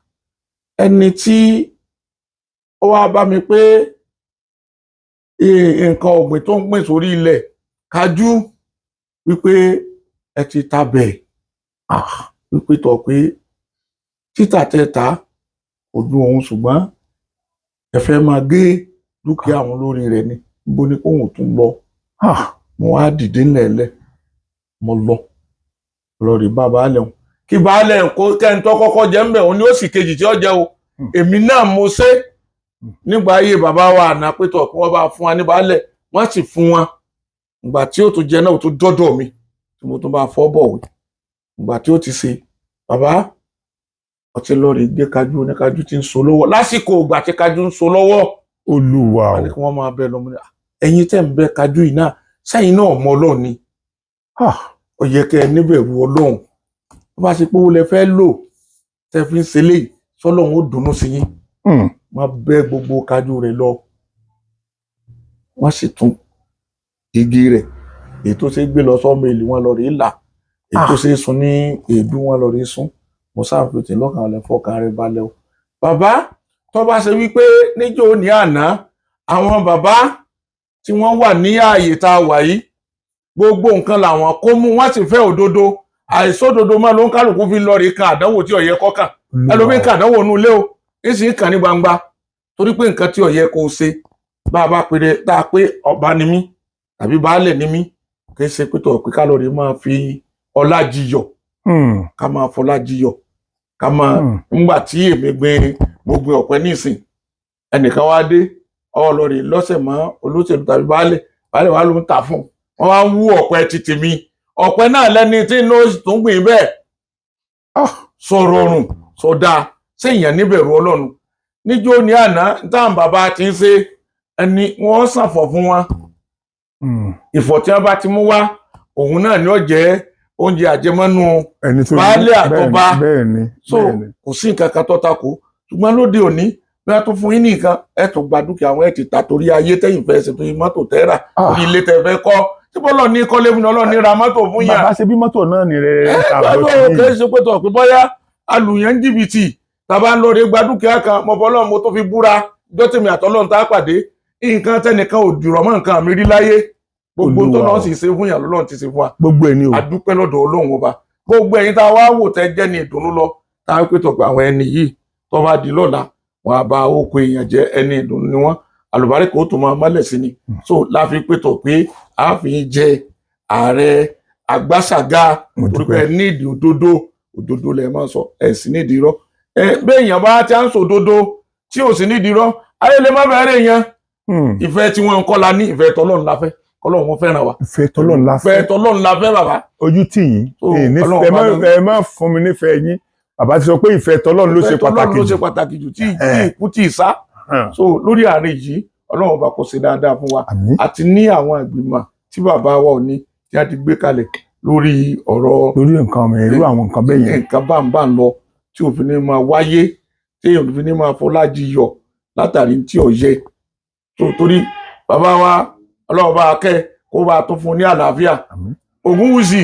ẹni tí ó wá bá mi pé nǹkan ọ̀gbìn tó ń gbìn sórí ilẹ̀ kájú wípé ẹ ti ta bẹ̀, wípé tọ̀ pé títà tẹ ta kò dùn òun, ṣùgbọ́n ẹ fẹ́ máa gé dúkìá àwọn lórí rẹ̀ ni, níbo ni kóhùn tún lọ?" Mo wá dìde ńlẹ̀ẹ́lẹ̀, mo lọ lọ rí bá baálẹ̀ wọn, kí baálẹ̀ kó kẹ́ńtọ́ kọ́kọ́ jẹ́ ń bẹ̀, òun ni ó sì kejì tí ó jẹ́ o. Èmi náà mo ṣe nígbà ayé bàbá wa àná pé tọ̀ kí wọ́n bá fún wa ní baálẹ̀, wọ́n sì fún wa. Ìgbà tí ó tún jẹ náà, ó tún dọ́dọ̀ mi tí mo tún bá fọ́ bọ̀wé. Ìgbà tí ó ti ṣe, bàbá ọtí lọ rí gbé kájú oníkájú tí ń so lọ́wọ́, lásìkò ìgbà tí kájú ń so lọ́wọ́, Olúwa wọ́n o. ní kí wọ́n máa bẹ lọ́mọdé. Ẹ̀yin tẹ́ ń bẹ kájú yìí náà, sẹ́yìn náà mọ Ọlọ́run ni? Ó yẹ kẹ́ ẹ níbẹ̀rù Ọlọ́run. Tó bá ṣe pé owó lẹ fẹ́ lò tẹ́ fi ń ṣe léyìí, sọ́lọ́run ó dùnnú sí yín? Wọ́n bẹ́ gbogbo kájú rẹ̀ lọ, wọ́n sì tún igi rẹ̀, èyí tó ṣe gbé lọ sọ́mọ èlì wọn lọ rèé là, èyí tó ṣe sun ní èédú wọn lọ rèé sun. Mo sáfìtì lọ́kàn rẹ̀, fọkàn rẹ̀ balẹ̀ o. Bàbá, tó bá ṣe wípé níjó ní àná, àwọn bàbá tí wọ́n wà ní ààyè tá a wà yìí, gbogbo nǹkan làwọn kó mú, wọ́n sì fẹ́ òdodo. Àìsódodo mọ́ ló ń kálukú fi lọ rí kan àdánwò tí ó yẹ kọ́kàn. Ẹlòmíín kan àdánwò nù ilé o, ń sì ń kàn ní gbangba, torí pé nǹkan tí ó yẹ kó o ṣe, bá a bá pèrè tá a pé ọba ni mí tàbí baálẹ̀ ni mí, kì í ṣe pé tó pé kálọ̀rì máa fi ọlá jiyọ̀, ká máa fọlá jiyọ̀, ká máa ńgbà tí èmi gbin, mo gbin ọ̀pẹ nísìn, ẹnìkan wá dé ọlọ́rì lọ́sẹ̀ mọ́ olóṣèlú tàbí baálẹ̀, baálẹ̀ wa ló ń tà fún wọn, wá ń wú ọ̀pẹ títì mi, ọ̀pẹ náà lẹ́ni tí inú tó ń gbìn bẹ́ẹ̀. Sọ̀rọ̀ ọ̀rùn sọ̀dá séèyàn níbẹ̀rù Ọlọ́run. Níjó ní àná táwọn bàbá ti ń ṣe ẹni wọ́n ṣàfọ̀ fún wọn, ìfọ̀ tí wọ́n bá ti mú wá, òun náà ni ó jẹ́ oúnjẹ àjẹmọ́nú ẹni tó baálé àtọba. Bẹ́ẹ̀ ni. So Bẹ́ẹ̀ ni. kò sí nǹkan kan tó takò, ṣùgbọ́n lóde òní Bí wọ́n tún fún yín ní nǹkan, ẹ tún gba dúkìá àwọn, ẹ ti ta torí ayé tẹ́yìn fẹ́ ṣe, torí mọ́tò tẹ́ rà, torí ilé tẹ́ fẹ́ kọ́. Tí bọ́lọ̀ ní kọ́lé fún ni, Ọlọ́run ní ra mọ́tò fún yàn. Bàbá, ṣe bí mọ́tò náà ní rẹ̀ Ẹ kì í ṣe pé tọ̀ pé bọ́yá alùyàn ń jìbìtì tàbá ń lóore gba dúkìá kan. Mo fọlọ́run, mo tó fi búra jọ́ tèmi àtọ́lọ́run tá a pàdé, nǹkan tẹnìkan ò dìrọ̀ mọ́ nǹkan mi rí láyé. Gbogbo tó Olúwa náà o. sì ṣe fún yàn lọ́lọ́run ti ṣe fún wa. Gbogbo ẹ̀ ni o. A dúpẹ́ lọ́dọ̀ Ọlọ́run Ọba. Gbogbo ẹ̀yin tá a wá wò tẹ́ jẹ́ ní ìdùnnú lọ, tá a pè tọ̀pọ̀ àwọn ẹni yìí, tó bá di lọ́la, wọn á bá oko èèyàn jẹ́, ẹni ìdùnnú ni wọ́n, àlùbáríkà ó tún máa mọ́lẹ̀ sí ni. So la fi pè tọ̀ pé a fi ń jẹ ààrẹ àgbàṣàgà Mo torí pé dúpẹ́. ẹ nídìí òdodo, òdodo lẹ máa ń sọ, ẹ sì nídìí irọ́. Ẹ bẹ́ẹ̀ èèyàn bá ti à ń sọ òdodo tí ò sì nídìí irọ́, ayé lè má bẹ̀rẹ̀ èèyàn. Ìfẹ́ tí wọ́n ń kọ́ la ní, ìfẹ́ tọ́lọ́run la fẹ́, kọ́lọ́run wọn fẹ́ràn wa. Ìfẹ́ tọ́lọ́run la Ìfẹ́ fẹ́. tọ́lọ́run la fẹ́, bàbá. Ojú tì yín. So, Ẹ ní- Ọlọ́run ẹ má bá ẹ má fún mi nífẹ̀ẹ́ yín. Bàbá ti sọ pé ìfẹ́ tọ́lọ́run ló ṣe Ìfẹ́ tọ́lọ́run pàtàkì ló jù. ṣe pàtàkì jù tí tí ikú tí ì sá. So lórí àárín yìí, Ọlọ́run bá kó ṣe dáadáa fún wa. Àmín. Àti ní àwọn ìgbìmọ̀ tí bàbá wa ò ní tí a ti gbé kalẹ̀ lórí ọ̀rọ̀ Lórí nǹkan mi, irú àwọn nǹkan bẹ́ẹ̀ yẹn. Nǹkan bá ń lọ tí òfin ní máa wáyé, tí òfin ní máa fọlájì yọ látàrí tí ò yẹ tó, torí bàbá wa, Ọlọ́run bá kẹ́ kó bá tó fún un ní àlàáfíà. Àmín. Ògúnwùsì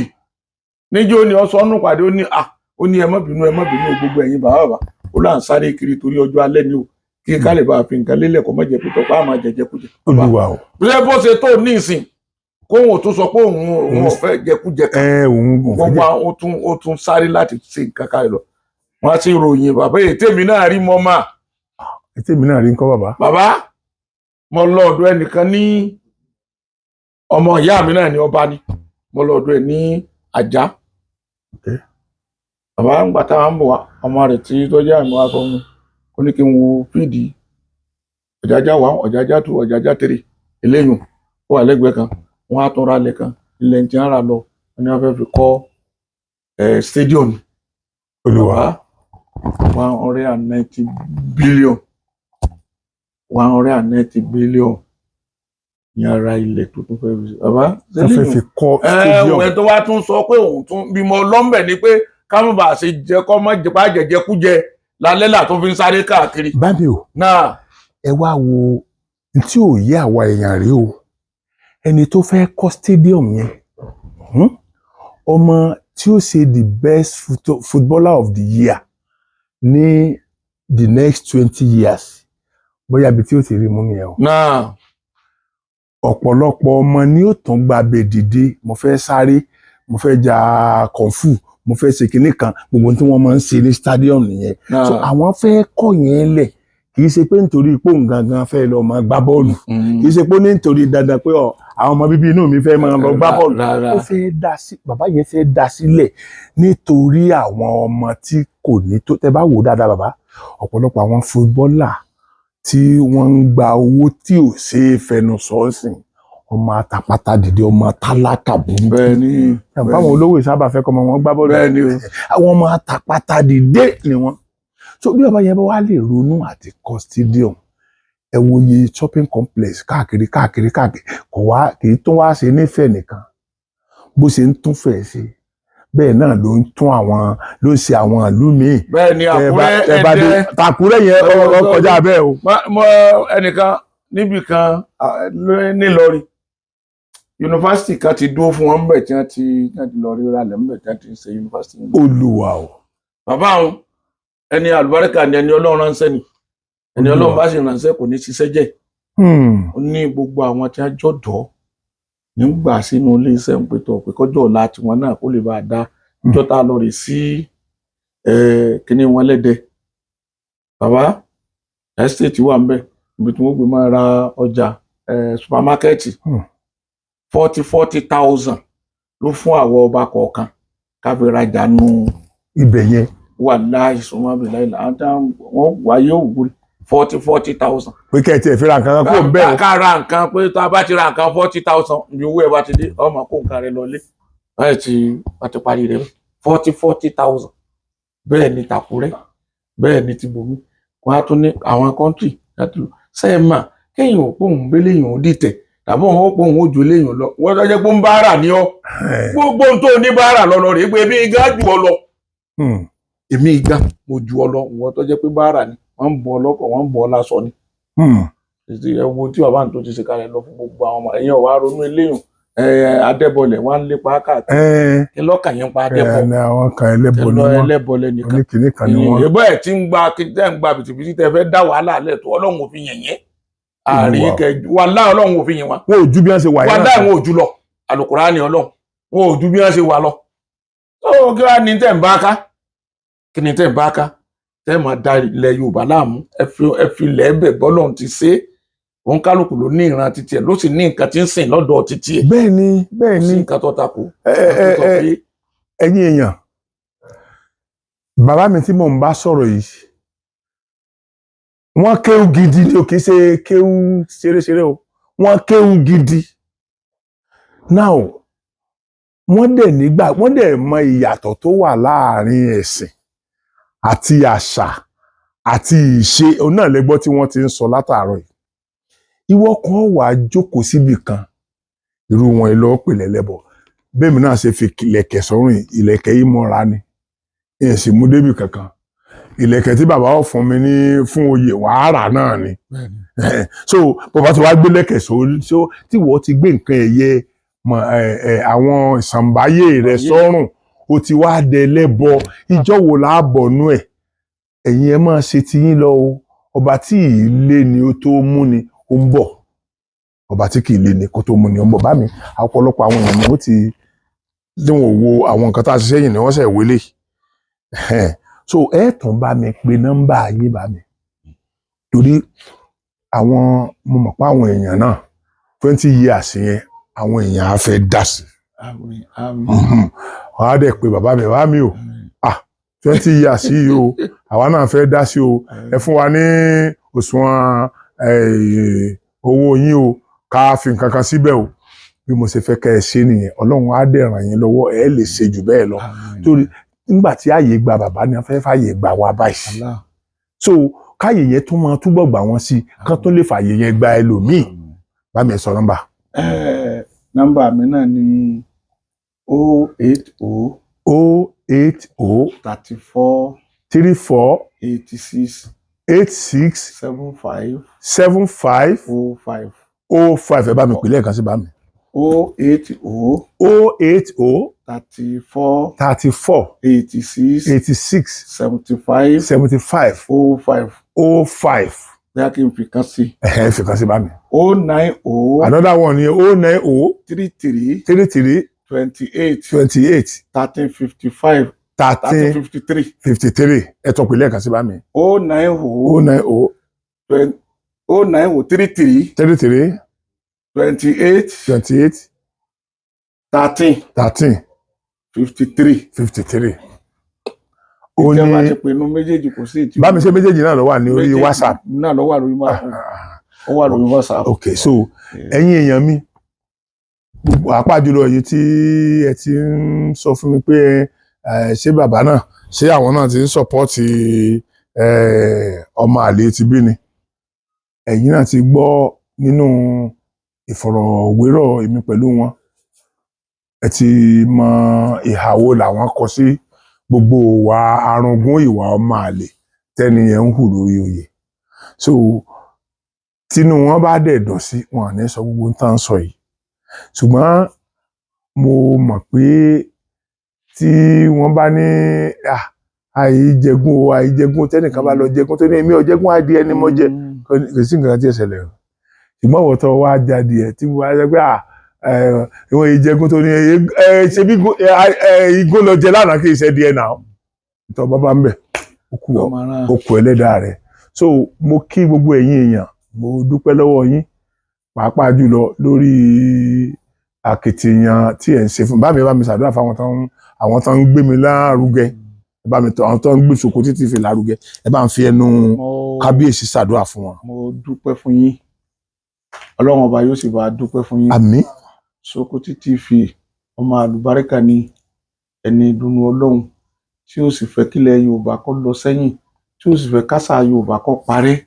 níjó ni ọsọ ọnù pàdé, ó ní à, ó ní ẹ má bínú, ẹ má bínú gbogbo ẹ̀yin bàbá bàbá. Ó là ń sáré kiri torí ọjọ́ alẹ́ ni o, kí ká lè bá fi nǹkan lélẹ̀, kó má jẹ́ pé tọpá àmà jẹjẹkújẹ. Olúwa o. Bí bó ṣe tó ní ìsìn, kóhun ò tún sọ pé òun ò fẹ́ jẹkújẹ kan. Ẹ òun kò fẹ́ Wọ́n jẹ́ wá, ó tún sáré láti ṣe nǹkan kalẹ̀ lọ. Wọ́n á sì ròyìn bàbá èyí tèmi náà rí mọ́ máa. Ètè mi náà rí nǹkan, bàbá. Bàbá, mo lọ ọ̀dọ̀ ẹnìkan ní ọmọ ìyá mi náà ní ọba ni. Mo lọ ọ̀dọ̀ ẹ̀ ní Àjà. Bàbá, ń gbà táwọn ń bọ̀ wá, ọmọ rẹ̀ tí tó jẹ́ àmì wa sọ fún mi, ó ní kí n wo field Ọ̀jájá one, Ọ̀jájá two, Ọ̀jájá three. Eléyùn ó wà lẹ́gbẹ̀ẹ́ kan, wọ́n á tún ra lẹ̀ kan, ilẹ̀ tí wọ́n rà lọ, wọ́n ní wọ́n fẹ́ fi kọ́ stadium. Olúwa. Bàbá, 190 billion, 190 billion ní ara ilẹ̀ tó tún fẹ́ fi ṣe. Bàbá, Wọ́n fẹ́ fi kọ́ stadium. Ẹ tó wá tún sọ pé òun tún bímọ lọ́nbẹ̀ ni pé ká má bàa ṣe jẹ kọ́ mọ́ jẹ bá jẹjẹkújẹ lálẹ́ là tó fi ń sáré káàkiri. Bámi o. Náà. Ẹ wá wo n tí ò yé àwa èèyàn rí o. Ẹni tó fẹ́ kọ́ stadium yẹn, ọmọ tí ó ṣe the best footballer of the year ní the next 20 years, bóyá ibi tí ó ti rí mú nìyẹn o. Náà. Ọ̀pọ̀lọpọ̀ ọmọ ni ó tún gba abẹ dìde, mo fẹ́ sáré, mo fẹ́ ja kung-fu, mo fẹ́ ṣe kinní kan, gbogbo ohun tí wọ́n máa ń ṣe ní stadium nìyẹn. Náà. So àwọn fẹ́ kọ́ yẹn lẹ̀, kì í ṣe pé nítorí pé òun gangan fẹ́ lọ máa gbá bọ́ọ̀lù, kì í ṣe pé nítorí dandan pé ọ àwọn ọmọ bíbí inú mi fẹ́ máa lọ gbá bọ́ọ̀lù. Rárá. Ó fẹ́ dá sí, bàbá yẹn fẹ́ dá sílẹ̀ nítorí àwọn ọmọ tí kò ní tó. Tẹ́ bá wò dáadáa, bàbá, ọ̀pọ̀lọpọ̀ àwọn footballer tí wọ́n ń gba owó tí ò ṣeé fẹnu sọ ọ́ sìn, ọmọ àtàpátá dìde, ọmọ tálákà burúkú. Bẹ́ẹ̀ ni. Báwọn olówó ìsábà fẹ́ kọ́ ọmọ wọn gbá bọ́ọ̀lù. Bẹ́ẹ̀ ni o. Àwọn ọmọ àtàpátá dìde ni wọ́n. So bí bàbá yẹn bá wá lè ronú àti kọ́ stadium, ẹ wo iye shopping complex káàkiri káàkiri káàkiri. Kò wá kì í tún wá ṣe nífẹ̀ẹ́ nìkan. Bó ṣe ń tún fẹ̀ ṣe, bẹ́ẹ̀ náà ló ń tún àwọn, ló ń ṣe àwọn ìlú míì. Bẹ́ẹ̀ ni. Tẹ́ bá- Àkúrẹ́, tẹ́ bá dé Ẹdẹ. Tàkúrẹ́ yẹn, ó kọjá bẹ́ẹ̀ o. Mọ ẹnìkan níbì kan nílọrin, yunifásitì kan ti dúró fún wọn ńbẹ̀ tí wọ́n ti lọ rí ralẹ̀ ńbẹ̀ tí wọ́n ti ń ṣe yunifásitì ńbẹ̀. Olúwa o. Bàbá àwọn ẹni àlùbáríkà ni, ẹni Ọlọ́run ránṣẹ́ ni. Ẹni Ọlọ́run bá sì ránṣẹ́ kò ní ṣiṣẹ́ jẹ́. Ó ní gbogbo àwọn tí wọ́n jọ̀dọ̀ nígbà sínú ilé iṣẹ́ ń pètò pé kọjọ́ ọ̀la tiwọn náà kó lè bá a dá. Níjọ́ tá a lọ rè sí kíní wọn lẹ́dẹ̀, bàbá, estate wà ńbẹ̀, ibi tí wọ́n gbé máa ra ọjà, supermarket. 40,000 ló fún àwọn ọba kọ̀ọ̀kan ká fi rajà nù. Ibẹ̀ yẹn. Wà láì sọmọ bí láì là á wọ́n wáyé òwúrì 40,000. Pé kẹ́ ẹ tiẹ̀ fi ra nǹkan kan kó ń bẹ́ẹ̀ o. Ká ra nǹkan, pé tá a bá ti ra nǹkan 40,000, ibi owó ẹ̀ bá ti dé, ọmọ kó nǹkan rẹ lọlé báyìí tí wọ́n ti parí rẹ̀, 40,000. Bẹ́ẹ̀ ni tàkúrẹ́, bẹ́ẹ̀ ni ti bòmí. Wọ́n á tún ní àwọn country láti lò sẹ́yìn mà kéèyàn ò pòun bélé yàn ó dìtẹ̀ tàbí òun ó pòun ó ju léèyàn lọ. Wọ́n tọ́jú pé ń bára ní ọ, gbogbo ohun tó ní bára lọ́lọ́ rèé pé èmi gán jù ọ lọ. Èmi gán mo ju ọ lọ, wọ́n tọ́jú pé bára ni. Wọ́n ń bọ̀ lọ́kọ̀, wọ́n ń bọ̀ lásọ ni. Ẹ wo tí bàbá tó ti ṣe kalẹ̀ lọ fún gbogbo àwọn ọmọ ẹ̀yìn, ọ̀wá ronú eléyùn adẹ́bọlẹ̀ wọ́n á lépa káàkiri. Kí lọ́kàn yẹn pa adẹ́bọ? Ẹ ní àwọn kan, ẹlẹ́bọ ni lọ wọ́n. Ẹlẹ́bọlẹ̀ nìkan. Oníkìní kan ni wọ́n. Ìbọn ẹ̀ tí ń gba tẹ́ ń gba bìtìbìtì tẹ́ fẹ́ dá wàhálà lẹ̀ tó, Ọlọ́run ò fi yẹn yẹn àárín Olúwa. kẹ wàhálà, Ọlọ́run ò fi yẹn wa. Wọn ò ju bí wọ́n ṣe wà yìí wàhálà náà. wọn ò jù lọ, Àlùkùránì Ọlọ́run, wọn ò ju bí wọ́n ṣe wà lọ. Tó kí wàá ní tẹ́ ń bá ká, kí ni tẹ́ ń bá ká tẹ́ máa da ilẹ̀ Yorùbá láàmú? Ẹ fi ilẹ̀ ẹbẹ̀ bọ́lọ́run ti ṣe é. Òun kálukú ló ní ìran títí ẹ̀, ló sì ní nǹkan tí ń sìn lọ́dọ̀ títí ẹ̀. Bẹ́ẹ̀ ni, bẹ́ẹ̀ Kò ni. sí nǹkan tó takò. Ẹ ẹ ẹ ẹ̀yin èèyàn, bàbá mi tí mò ń bá sọ̀rọ̀ yìí, wọ́n kéwú gidi ni o, kì í ṣe kéwú ṣeréṣeré o, wọ́n kéwú gidi. Now, wọ́n dẹ̀ nígbà wọ́n dẹ̀ mọ ìyàtọ̀ tó wà láàrin ẹ̀sìn àti àṣà àti ìṣe. Òun náà lẹ́gbọ́ tí wọ́n ti ń sọ látàárọ̀ yìí. Ìwọ kan wà á jókòó síbì kan, irú wọn lọ pè lẹ́lẹ́bọ̀. Bẹ́ẹ̀ mi náà ṣe fi ìlẹ̀kẹ̀ sọ́rùn yìí, ìlẹ̀kẹ̀ yìí mọ́ra ni, ẹ̀ sì mú débì kankan. Ìlẹ̀kẹ̀ tí bàbá ò fún mi ní fún oyè wàhálà náà ni. So bàbá tí wàá gbé lẹ̀kẹ̀ so tí wọ́n ti gbé nǹkan ẹ̀yẹ mọ ẹ ẹ àwọn ìsànbáyé rẹ sọ́rùn, o ti wá dẹ lẹ́bọ. Ìjọ wo là á bọ̀ nú ẹ̀? Ẹ̀yin ẹ máa ṣe tiyín lọ o. Ọba tí ì lé ni ó tó mú ni, ó ń bọ̀. Ọba tí kì í lé ni kó tó mú ni, ó ń bọ̀. Bá mi, ọ̀pọ̀lọpọ̀ àwọn èèyàn ni ó ti tí wọn ò wo àwọn nǹkan tá a ṣe sẹ́yìn ni wọ́n ṣẹ̀ wélé. So ẹ tún bá mi pe nọ́mbà yín, bá mi, torí àwọn mo mọ̀ pé àwọn èèyàn náà, 20 years yẹn, àwọn èèyàn á fẹ́ dá sí. Àmín, àmín. Wọ́n á dẹ̀ pé bàbá mi, bàbá mi o, ah, 20 years yìí o, àwa náà fẹ́ dá sí o, ẹ fún wa ní òṣùwọ̀n owó yín o, ká fi nǹkan kan síbẹ̀ o. Bí mo ṣe fẹ́ kẹ́ ẹ ṣe nìyẹn. Ọlọ́run á dẹ̀ ràn yín lọ́wọ́, ẹ lè ṣe jù bẹ́ẹ̀ lọ. Torí nígbà tí ààyè gba bàbá ni wọ́n fẹ́ fààyè gbà wá báyìí. Allah. So káyè yẹn tún máa túbọ̀ gbà wọ́n sí, kán tó lè fààyè yẹn gba ẹlòmíì. Bá mi sọ nọ́mbà. Nọ́mbà mi náà ni 080 080 34 34 86 86 75 75 05. 05. Ẹ bá mi pè lẹ́ẹ̀kan sí, bá mi. 080 080 34 34 86 86 75 75 05. 05. Bóyá kí n fi kan sí. Ẹ̀hẹ́, fi kan sí, bá mi. 090 Another one ni 090 33 33 28 28 13 55 13 13 53. 53. Ẹ tún pè lẹ́ẹ̀kan sí, bá mi. 090 090 090 33 33 28 28 13 13 53. 53. Ó Ìjọba ní ti pinnu méjèèjì, kò sí ìtì. Bá mi ṣe, méjèèjì náà ló wà ní orí Méjèèjì WhatsApp. Náà ló wà lórí WhatsApp, ó wà lórí WhatsApp. Ok, so ẹ̀yin èèyàn mi, gbogbo àpá jùlọ èyí tí ẹ ti ń sọ fún mi pé ṣé bàbá náà, ṣé àwọn náà ti ń support ọmọ àlè ti bí ni, ẹ̀yin náà ti gbọ́ nínú ìfọ̀rọ̀wérọ̀ èmi pẹ̀lú wọn, ẹ ti mọ ìhà wo làwọn kọ sí gbogbo ìwà arungún, ìwà ọmọ àlè tẹ́ni yẹn ń hù lórí oyè. So tínú wọn bá dẹ̀ dùn sí wọn, à ní sọ gbogbo ń tán sọ yìí. Ṣùgbọ́n mo mọ̀ pé tí wọ́n bá ní àìjẹgún o, àìjẹgún, tẹ́nìkan bá lọ jẹgún tó ní èmi ò jẹgún, adìẹ ni mo jẹ, kò sí nǹkan tí ì ṣẹlẹ̀ o. Ṣùgbọ́n ìwọ tó wá jáde ẹ̀ tí wọ́n á sọ pé ìwọ̀n ìjẹgún tó ní ẹ ṣe bí igbó lọ jẹ lánàá, kì í ṣe díẹ̀ náà tó bá bá ń bẹ̀, ó kú ọ, ó kú ẹlẹ́dàá rẹ̀. So mo kí gbogbo ẹ̀yin èèyàn, mo dúpẹ́ lọ́wọ́ yín, pàápàá jùlọ lórí akitiyan tí ẹ̀ ń ṣe fún bá mi. Bá mi ṣàdúrà fáwọn tó ń àwọn tó ń gbé mi lárugẹ, ẹ bá mi tọ àwọn tó ń gbé Sokoti TV lárugẹ, ẹ bá ń fi ẹnu kábíyèsí ṣàdúrà fún wọn. Mo dúpẹ́ fún yín, Ọlọ́run ọba yóò sì bá a dúpẹ́ fún yín. Àmín. Sokoti TV, ọmọ àlùbáríkà ni, ẹni ìdùnnú Ọlọ́run tí ó sì fẹ́ kílẹ̀ Yorùbá kó lọ sẹ́yìn, tí ó sì fẹ́ kásà Yorùbá kó parẹ́,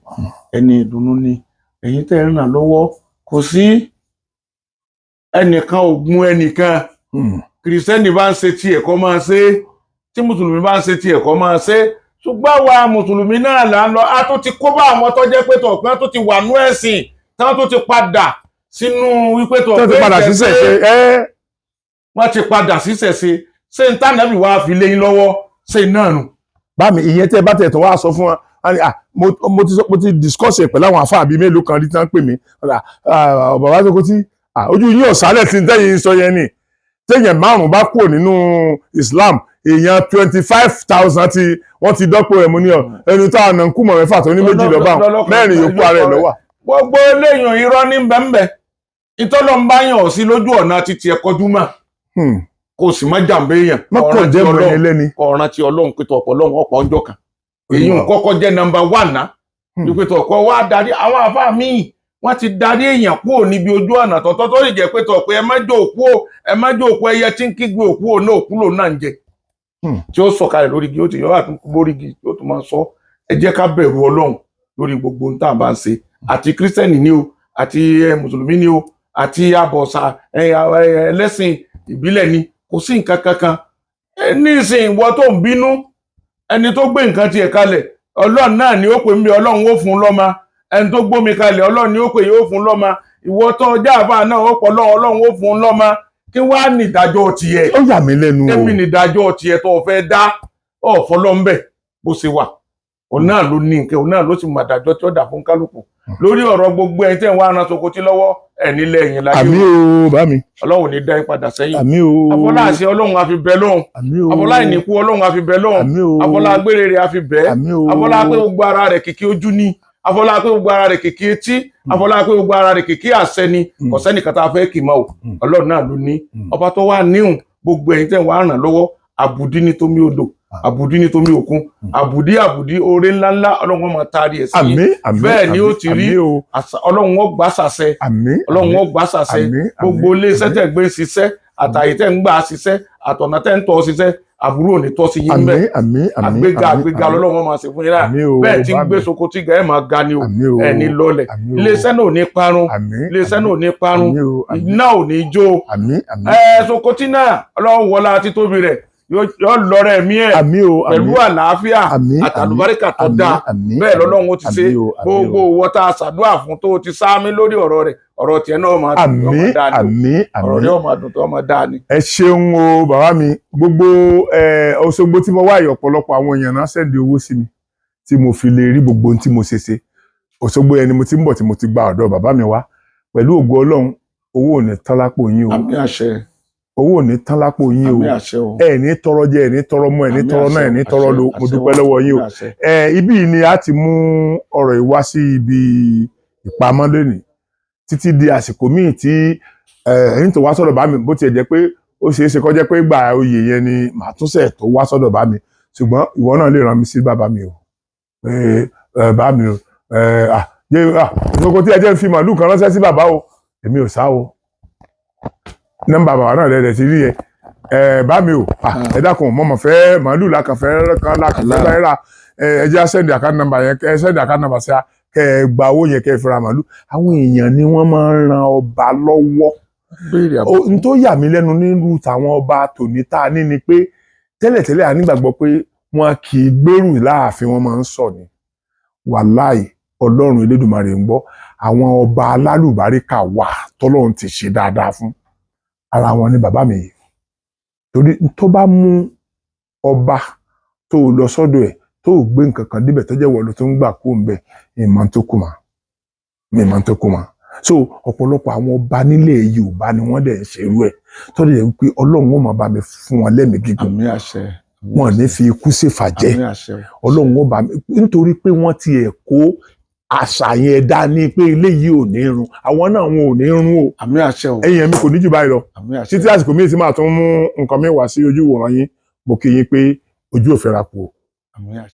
ẹni ìdùnnú ni. Ẹ̀yin tẹ́ ń ràn lọ́wọ́, kò sí ẹnìkan ògùn ẹnìkan. Kìrìsìtẹ́nì bá ń ṣe tiẹ̀ kó máa ṣe, tí mùsùlùmí bá ń ṣe tiẹ̀ kó máa ṣe. Ṣùgbọ́n àwa mùsùlùmí náà là ń lọ, a tó ti kó bá àwọn tó jẹ́ pé tọ̀pẹ́ tó ti wà nú ẹ̀sìn, táwọn tó ti padà sínú wípé Tó ti tọ̀pẹ́ padà sí ṣẹ̀ṣe ẹ́. Wọ́n ti padà sí ṣẹ̀ṣe. Ṣé n tánàbì wá fi lé yín lọ́wọ́ ṣé náà nù? Bá mi, ìyẹn tẹ́ bá tẹ̀ tó wá sọ fún wa, a ní, ah, mo ti discuss ẹ̀ pẹ̀lú àwọn àfáà bíi mélòó kan rí tán pè mí. Ah, bàbá Sokoti, ah, ojú yín ọ̀sálẹ̀ tí ń tẹ́yìn sọ yẹn ni téèyàn márùn-ún bá kúrò nínú Islam, èèyàn 25,000 tí wọ́n ti dọ́pọ̀ ẹ̀. Mú ní ọ ẹni tó àná ń kú mọ̀ mẹ́fà tó ní méjì lọ́ba mẹ́rin yòókù ara ẹ̀ lọ́wọ́. Gbogbo eléyìn irọ́ ní bẹ́ńbẹ́. Ìtọ́lọ́ ń bá yàn ọ́ sí lójú ọ̀nà títí ẹ kọjú mọ́, kó o sì má jàǹbá èèyàn. Mọ́kàn jẹ́ mọ́ ẹni lẹ́ni. Kọ̀ọ̀ràn tí Ọlọ́run pé tọ̀pọ̀ Ọlọ́run ọ̀pọ̀ ọjọ́ kan, èyí ń kọ́kọ́ jẹ́ number one ná, wípé tọ̀pọ̀ wá darí àwọn àfáà míì, wọ́n ti darí èèyàn kúrò níbi ojú ọ̀nà tọ̀tọ̀, tó lè jẹ́ pé tọ̀pọ̀ ẹ má jẹ́ òkú o, ẹ má jẹ́ òkú. Ẹyẹ tí ń kígbe òkú ò náà, òkú lòun náà ń jẹ, tí ó sọ̀kalẹ̀ lórí igi, ó ti yọ àtúnkù lórí igi, ó tún máa sọ. Ẹ jẹ́ ká bẹ̀rù Ọlọ́run lórí gbogbo ohun tá à bá ń ṣe, àti kírísítẹ́nì ni o, àti mùsùlùmí ni o, àti abọ̀sà ẹlẹ́sìn ìbílẹ̀ ni, kò sí nǹkan kankan. Nísìnyí, ìwọ tó ń bínú ẹni tó gbé nǹkan tiẹ̀ kalẹ̀, Ọlọ́run náà ni ó pè mí, Ọlọ́run ó fún un lọ́mọ. Ẹni tó gbómi kalẹ̀, Ọlọ́run ni ó pè, yóò fún un lọ́mọ. Ìwọ tó ọjà àbá náà ó pọ̀ lọ́wọ́, Ọlọ́run ó fún un lọ́mọ. Kí wàá nìdájọ́ tiẹ̀? Ó yà mí lẹ́nu o. Kẹ́mi nìdájọ́ tiẹ̀ tó o fẹ́ dá ọ̀fọ́ lọ́nbẹ̀ bó ṣe wà? Òun náà ló ní nǹkan, òun náà ló sì mọ àdájọ́ tí ó dà fún kálukú lórí ọ̀rọ̀ gbogbo. Ẹni tẹ́ ń wá aran Sokoti lọ́wọ́ ẹ̀ nílẹ̀ ẹ̀yìn láyé. Àmín o, bá mi. Ọlọ́run ní dá yín padà sẹ́yìn. Àmín o. Afọlá àṣẹ Ọlọ́run àfi bẹ lọ́hùn. Àmín o. Afọlá ìníkú Ọlọ́run àfi bẹ lọ́hùn. Àmín o. Afọlá agbére rẹ̀ àfi bẹ́. Àmín o. Afọlá pé gbogbo ara rẹ̀ kìkì ojú ni, afọlá pé gbogbo ara rẹ̀ kìkì etí, afọlá pé gbogbo ara rẹ̀ kìkì àṣẹ ni. Kò sẹ́nìkan tá a fẹ́ kì mọ́ o. Ọlọ́run náà ló ní ọba tó wà níhùn. Gbogbo ẹ̀yin tẹ́ ń wá ràn lọ́wọ́, àbùdí ní tómi odò, àbùdí ní tómi òkun, àbùdí àbùdí oore ńláńlá, Ọlọ́run ó máa taari ẹ̀ sí yín. Àmín, àmín. Bẹ́ẹ̀ ni ó ti rí. Àmín o. Ọlọ́run ó gbà sàṣẹ. Àmín. Ọlọ́run ó gbà sàṣẹ. Àmín. Gbogbo iléeṣẹ́ tẹ̀ gbé ń ṣiṣẹ́, àtàyè tẹ̀ ń gbà ṣiṣẹ́, àtọ̀nà tẹ̀ ń tọ́ ṣiṣẹ́, àbúrò ò ní tọ́ sí yín Àmín. bẹ́ẹ̀. Àmín, àmín. Àgbéga, Àmín. àgbéga Àmín. lọ́lọ́run máa ṣe fún yín náà. Àmín o. Bẹ́ẹ̀ tí ń Bá gbé mi. Sokoti ga, ẹ̀ máa ga ni o. Àmín o. Ẹ̀ ní lọlẹ̀. Àmín o. Iléeṣẹ́ náà ò ní parun. Àmín. Iléeṣẹ́ náà ò ní parun. Àmín o. Àmín. Iná ò ní jó. Àmín, àmín. Ẹ Sokoti náà, Ọlọ́run wọlá títóbi rẹ̀, yóò lọ́rẹ̀ ẹ̀mí ẹ̀ Àmín o. pẹ̀lú Àmín. àlàáfíà Àmín. àtàlùbáríkà tó Àmín. dáa. Àmín. Bẹ́ẹ̀ lọ́lọ́run ó ti ṣe. Àmín o, àmín o. Gbogbo owó tá a ṣàdúrà fún tó ti sáámi lórí ọ̀rọ̀ rẹ̀, ọ̀rọ̀ tiẹ̀ náà máa dùn tó Àmín. máa dáa ni o. Àmín. Ọ̀rọ̀ Àmín. rẹ̀ ó máa dùn tó máa dáa ni. Ẹ ṣeun o, bàbá mi. Gbogbo Òṣogbo tí mo wá yìí, ọ̀pọ̀lọpọ̀ àwọn èèyàn náà send owó sí mi tí mo fi lè rí gbogbo ohun tí mo ṣe ṣe. Òṣogbo yẹn ni mo ti ń bọ̀ tí mo ti gba ọ̀dọ̀ bàbá mi wá. Pẹ̀lú ògo Ọlọ́run, owó ò ní tán lápò yín o. Àmín àṣẹ. Owó ò ní tán lápò yín o. Àmín àṣẹ o. Ẹ ní tọrọ jẹ, ẹ ní tọrọ mọ, ẹ ní Àmín tọrọ náà, àṣẹ ẹ ní o, tọrọ àṣẹ, lo. Mo àṣẹ dúpẹ́ o, lọ́wọ́ yín o. Àmín àṣẹ. Ẹ ibí yìí ni a ti mú ọ̀rọ̀ yìí wá sí ibi ìpamọ́ lónìí títí di àsìkò míì tí ẹ̀yin tó wá sọ́dọ̀ bá mi. Bó tiẹ̀ jẹ́ pé ó ṣeé ṣe kó jẹ́ pé gbà oyè yẹn ni màá tún ṣẹ̀ tó wá sọ́dọ̀ bá mi, ṣùgbọ́n ìwọ náà lè rán mi sí bàbá mi o, pé ẹ bá mi o, ẹ à jẹ́ à ìfowópamọ́ tí ẹ jẹ́ ń fi màálù kan ránṣẹ́ sí bàbá o, èmi ò sá o. Nọ́mbà bàbá náà lẹ́rẹ̀ ti rí yẹn. Ẹ bá mi o, ẹ dákun, mo mọ̀ fẹ́ màálù làkànfẹ́ kan làkànfẹ́ báyìí rà. Ẹ jẹ́ á send account number yẹn, ẹ send account number sí a, kẹ́ ẹ gba owó yẹn, kẹ́ ẹ fi ra màálù. Àwọn èèyàn ni wọ́n máa ń ran ọba lọ́wọ́. Béèrè àbùkù. N tó yà mí lẹ́nu nínú tàwọn ọba tòní tá a ní ni pé tẹ́lẹ̀tẹ́lẹ̀ a nígbàgbọ́ pé wọn kì í gbèrú láàfin, wọn máa ń sọ ni. Wàláì, Ọlọ́run Elédùmarè ń gbọ́, àwọn ọba alálùbáríkà wà tọ́lọ́run ti ṣe dáadáa fún. Ara wọn ni bàbá mi yìí, torí tó bá mú ọba tó lọ sọ́dọ̀ ẹ̀, tó gbé nǹkan kan débẹ̀ tó jẹ́ wọ́n ló tó ń gbà kú ń bẹ̀, ìmọ̀ tó kù mà, ìmọ̀ tó kù mà. So ọ̀pọ̀lọpọ̀ àwọn ọba nílẹ̀ Yorùbá ni wọ́n dẹ̀ ń ṣerú ẹ̀, tó dẹ̀ jẹ́ wípé Ọlọ́run ó máa bá mi fún wọn lẹ́mìí gígùn. Àmín àṣẹ. Wọn ní fi ikú ṣèfàjẹ́. Àmín àṣẹ o. Ọlọ́run ó bá mi, nítorí pé wọ́n ti ẹ̀ kó àṣà yẹn dání pé eléyìí ò ní run, àwọn náà wọn ò ní run o. Àmín àṣẹ o. Ẹ̀yin ẹ̀mí kò ní jù báyìí lọ. Àmín àṣẹ. Títí àsìkò míì tí màá tún mú nǹkan mi wá sí ojú ìwòran yín, mo kí yín pé ojú ò fẹ́ra kù o. Àmín àṣẹ.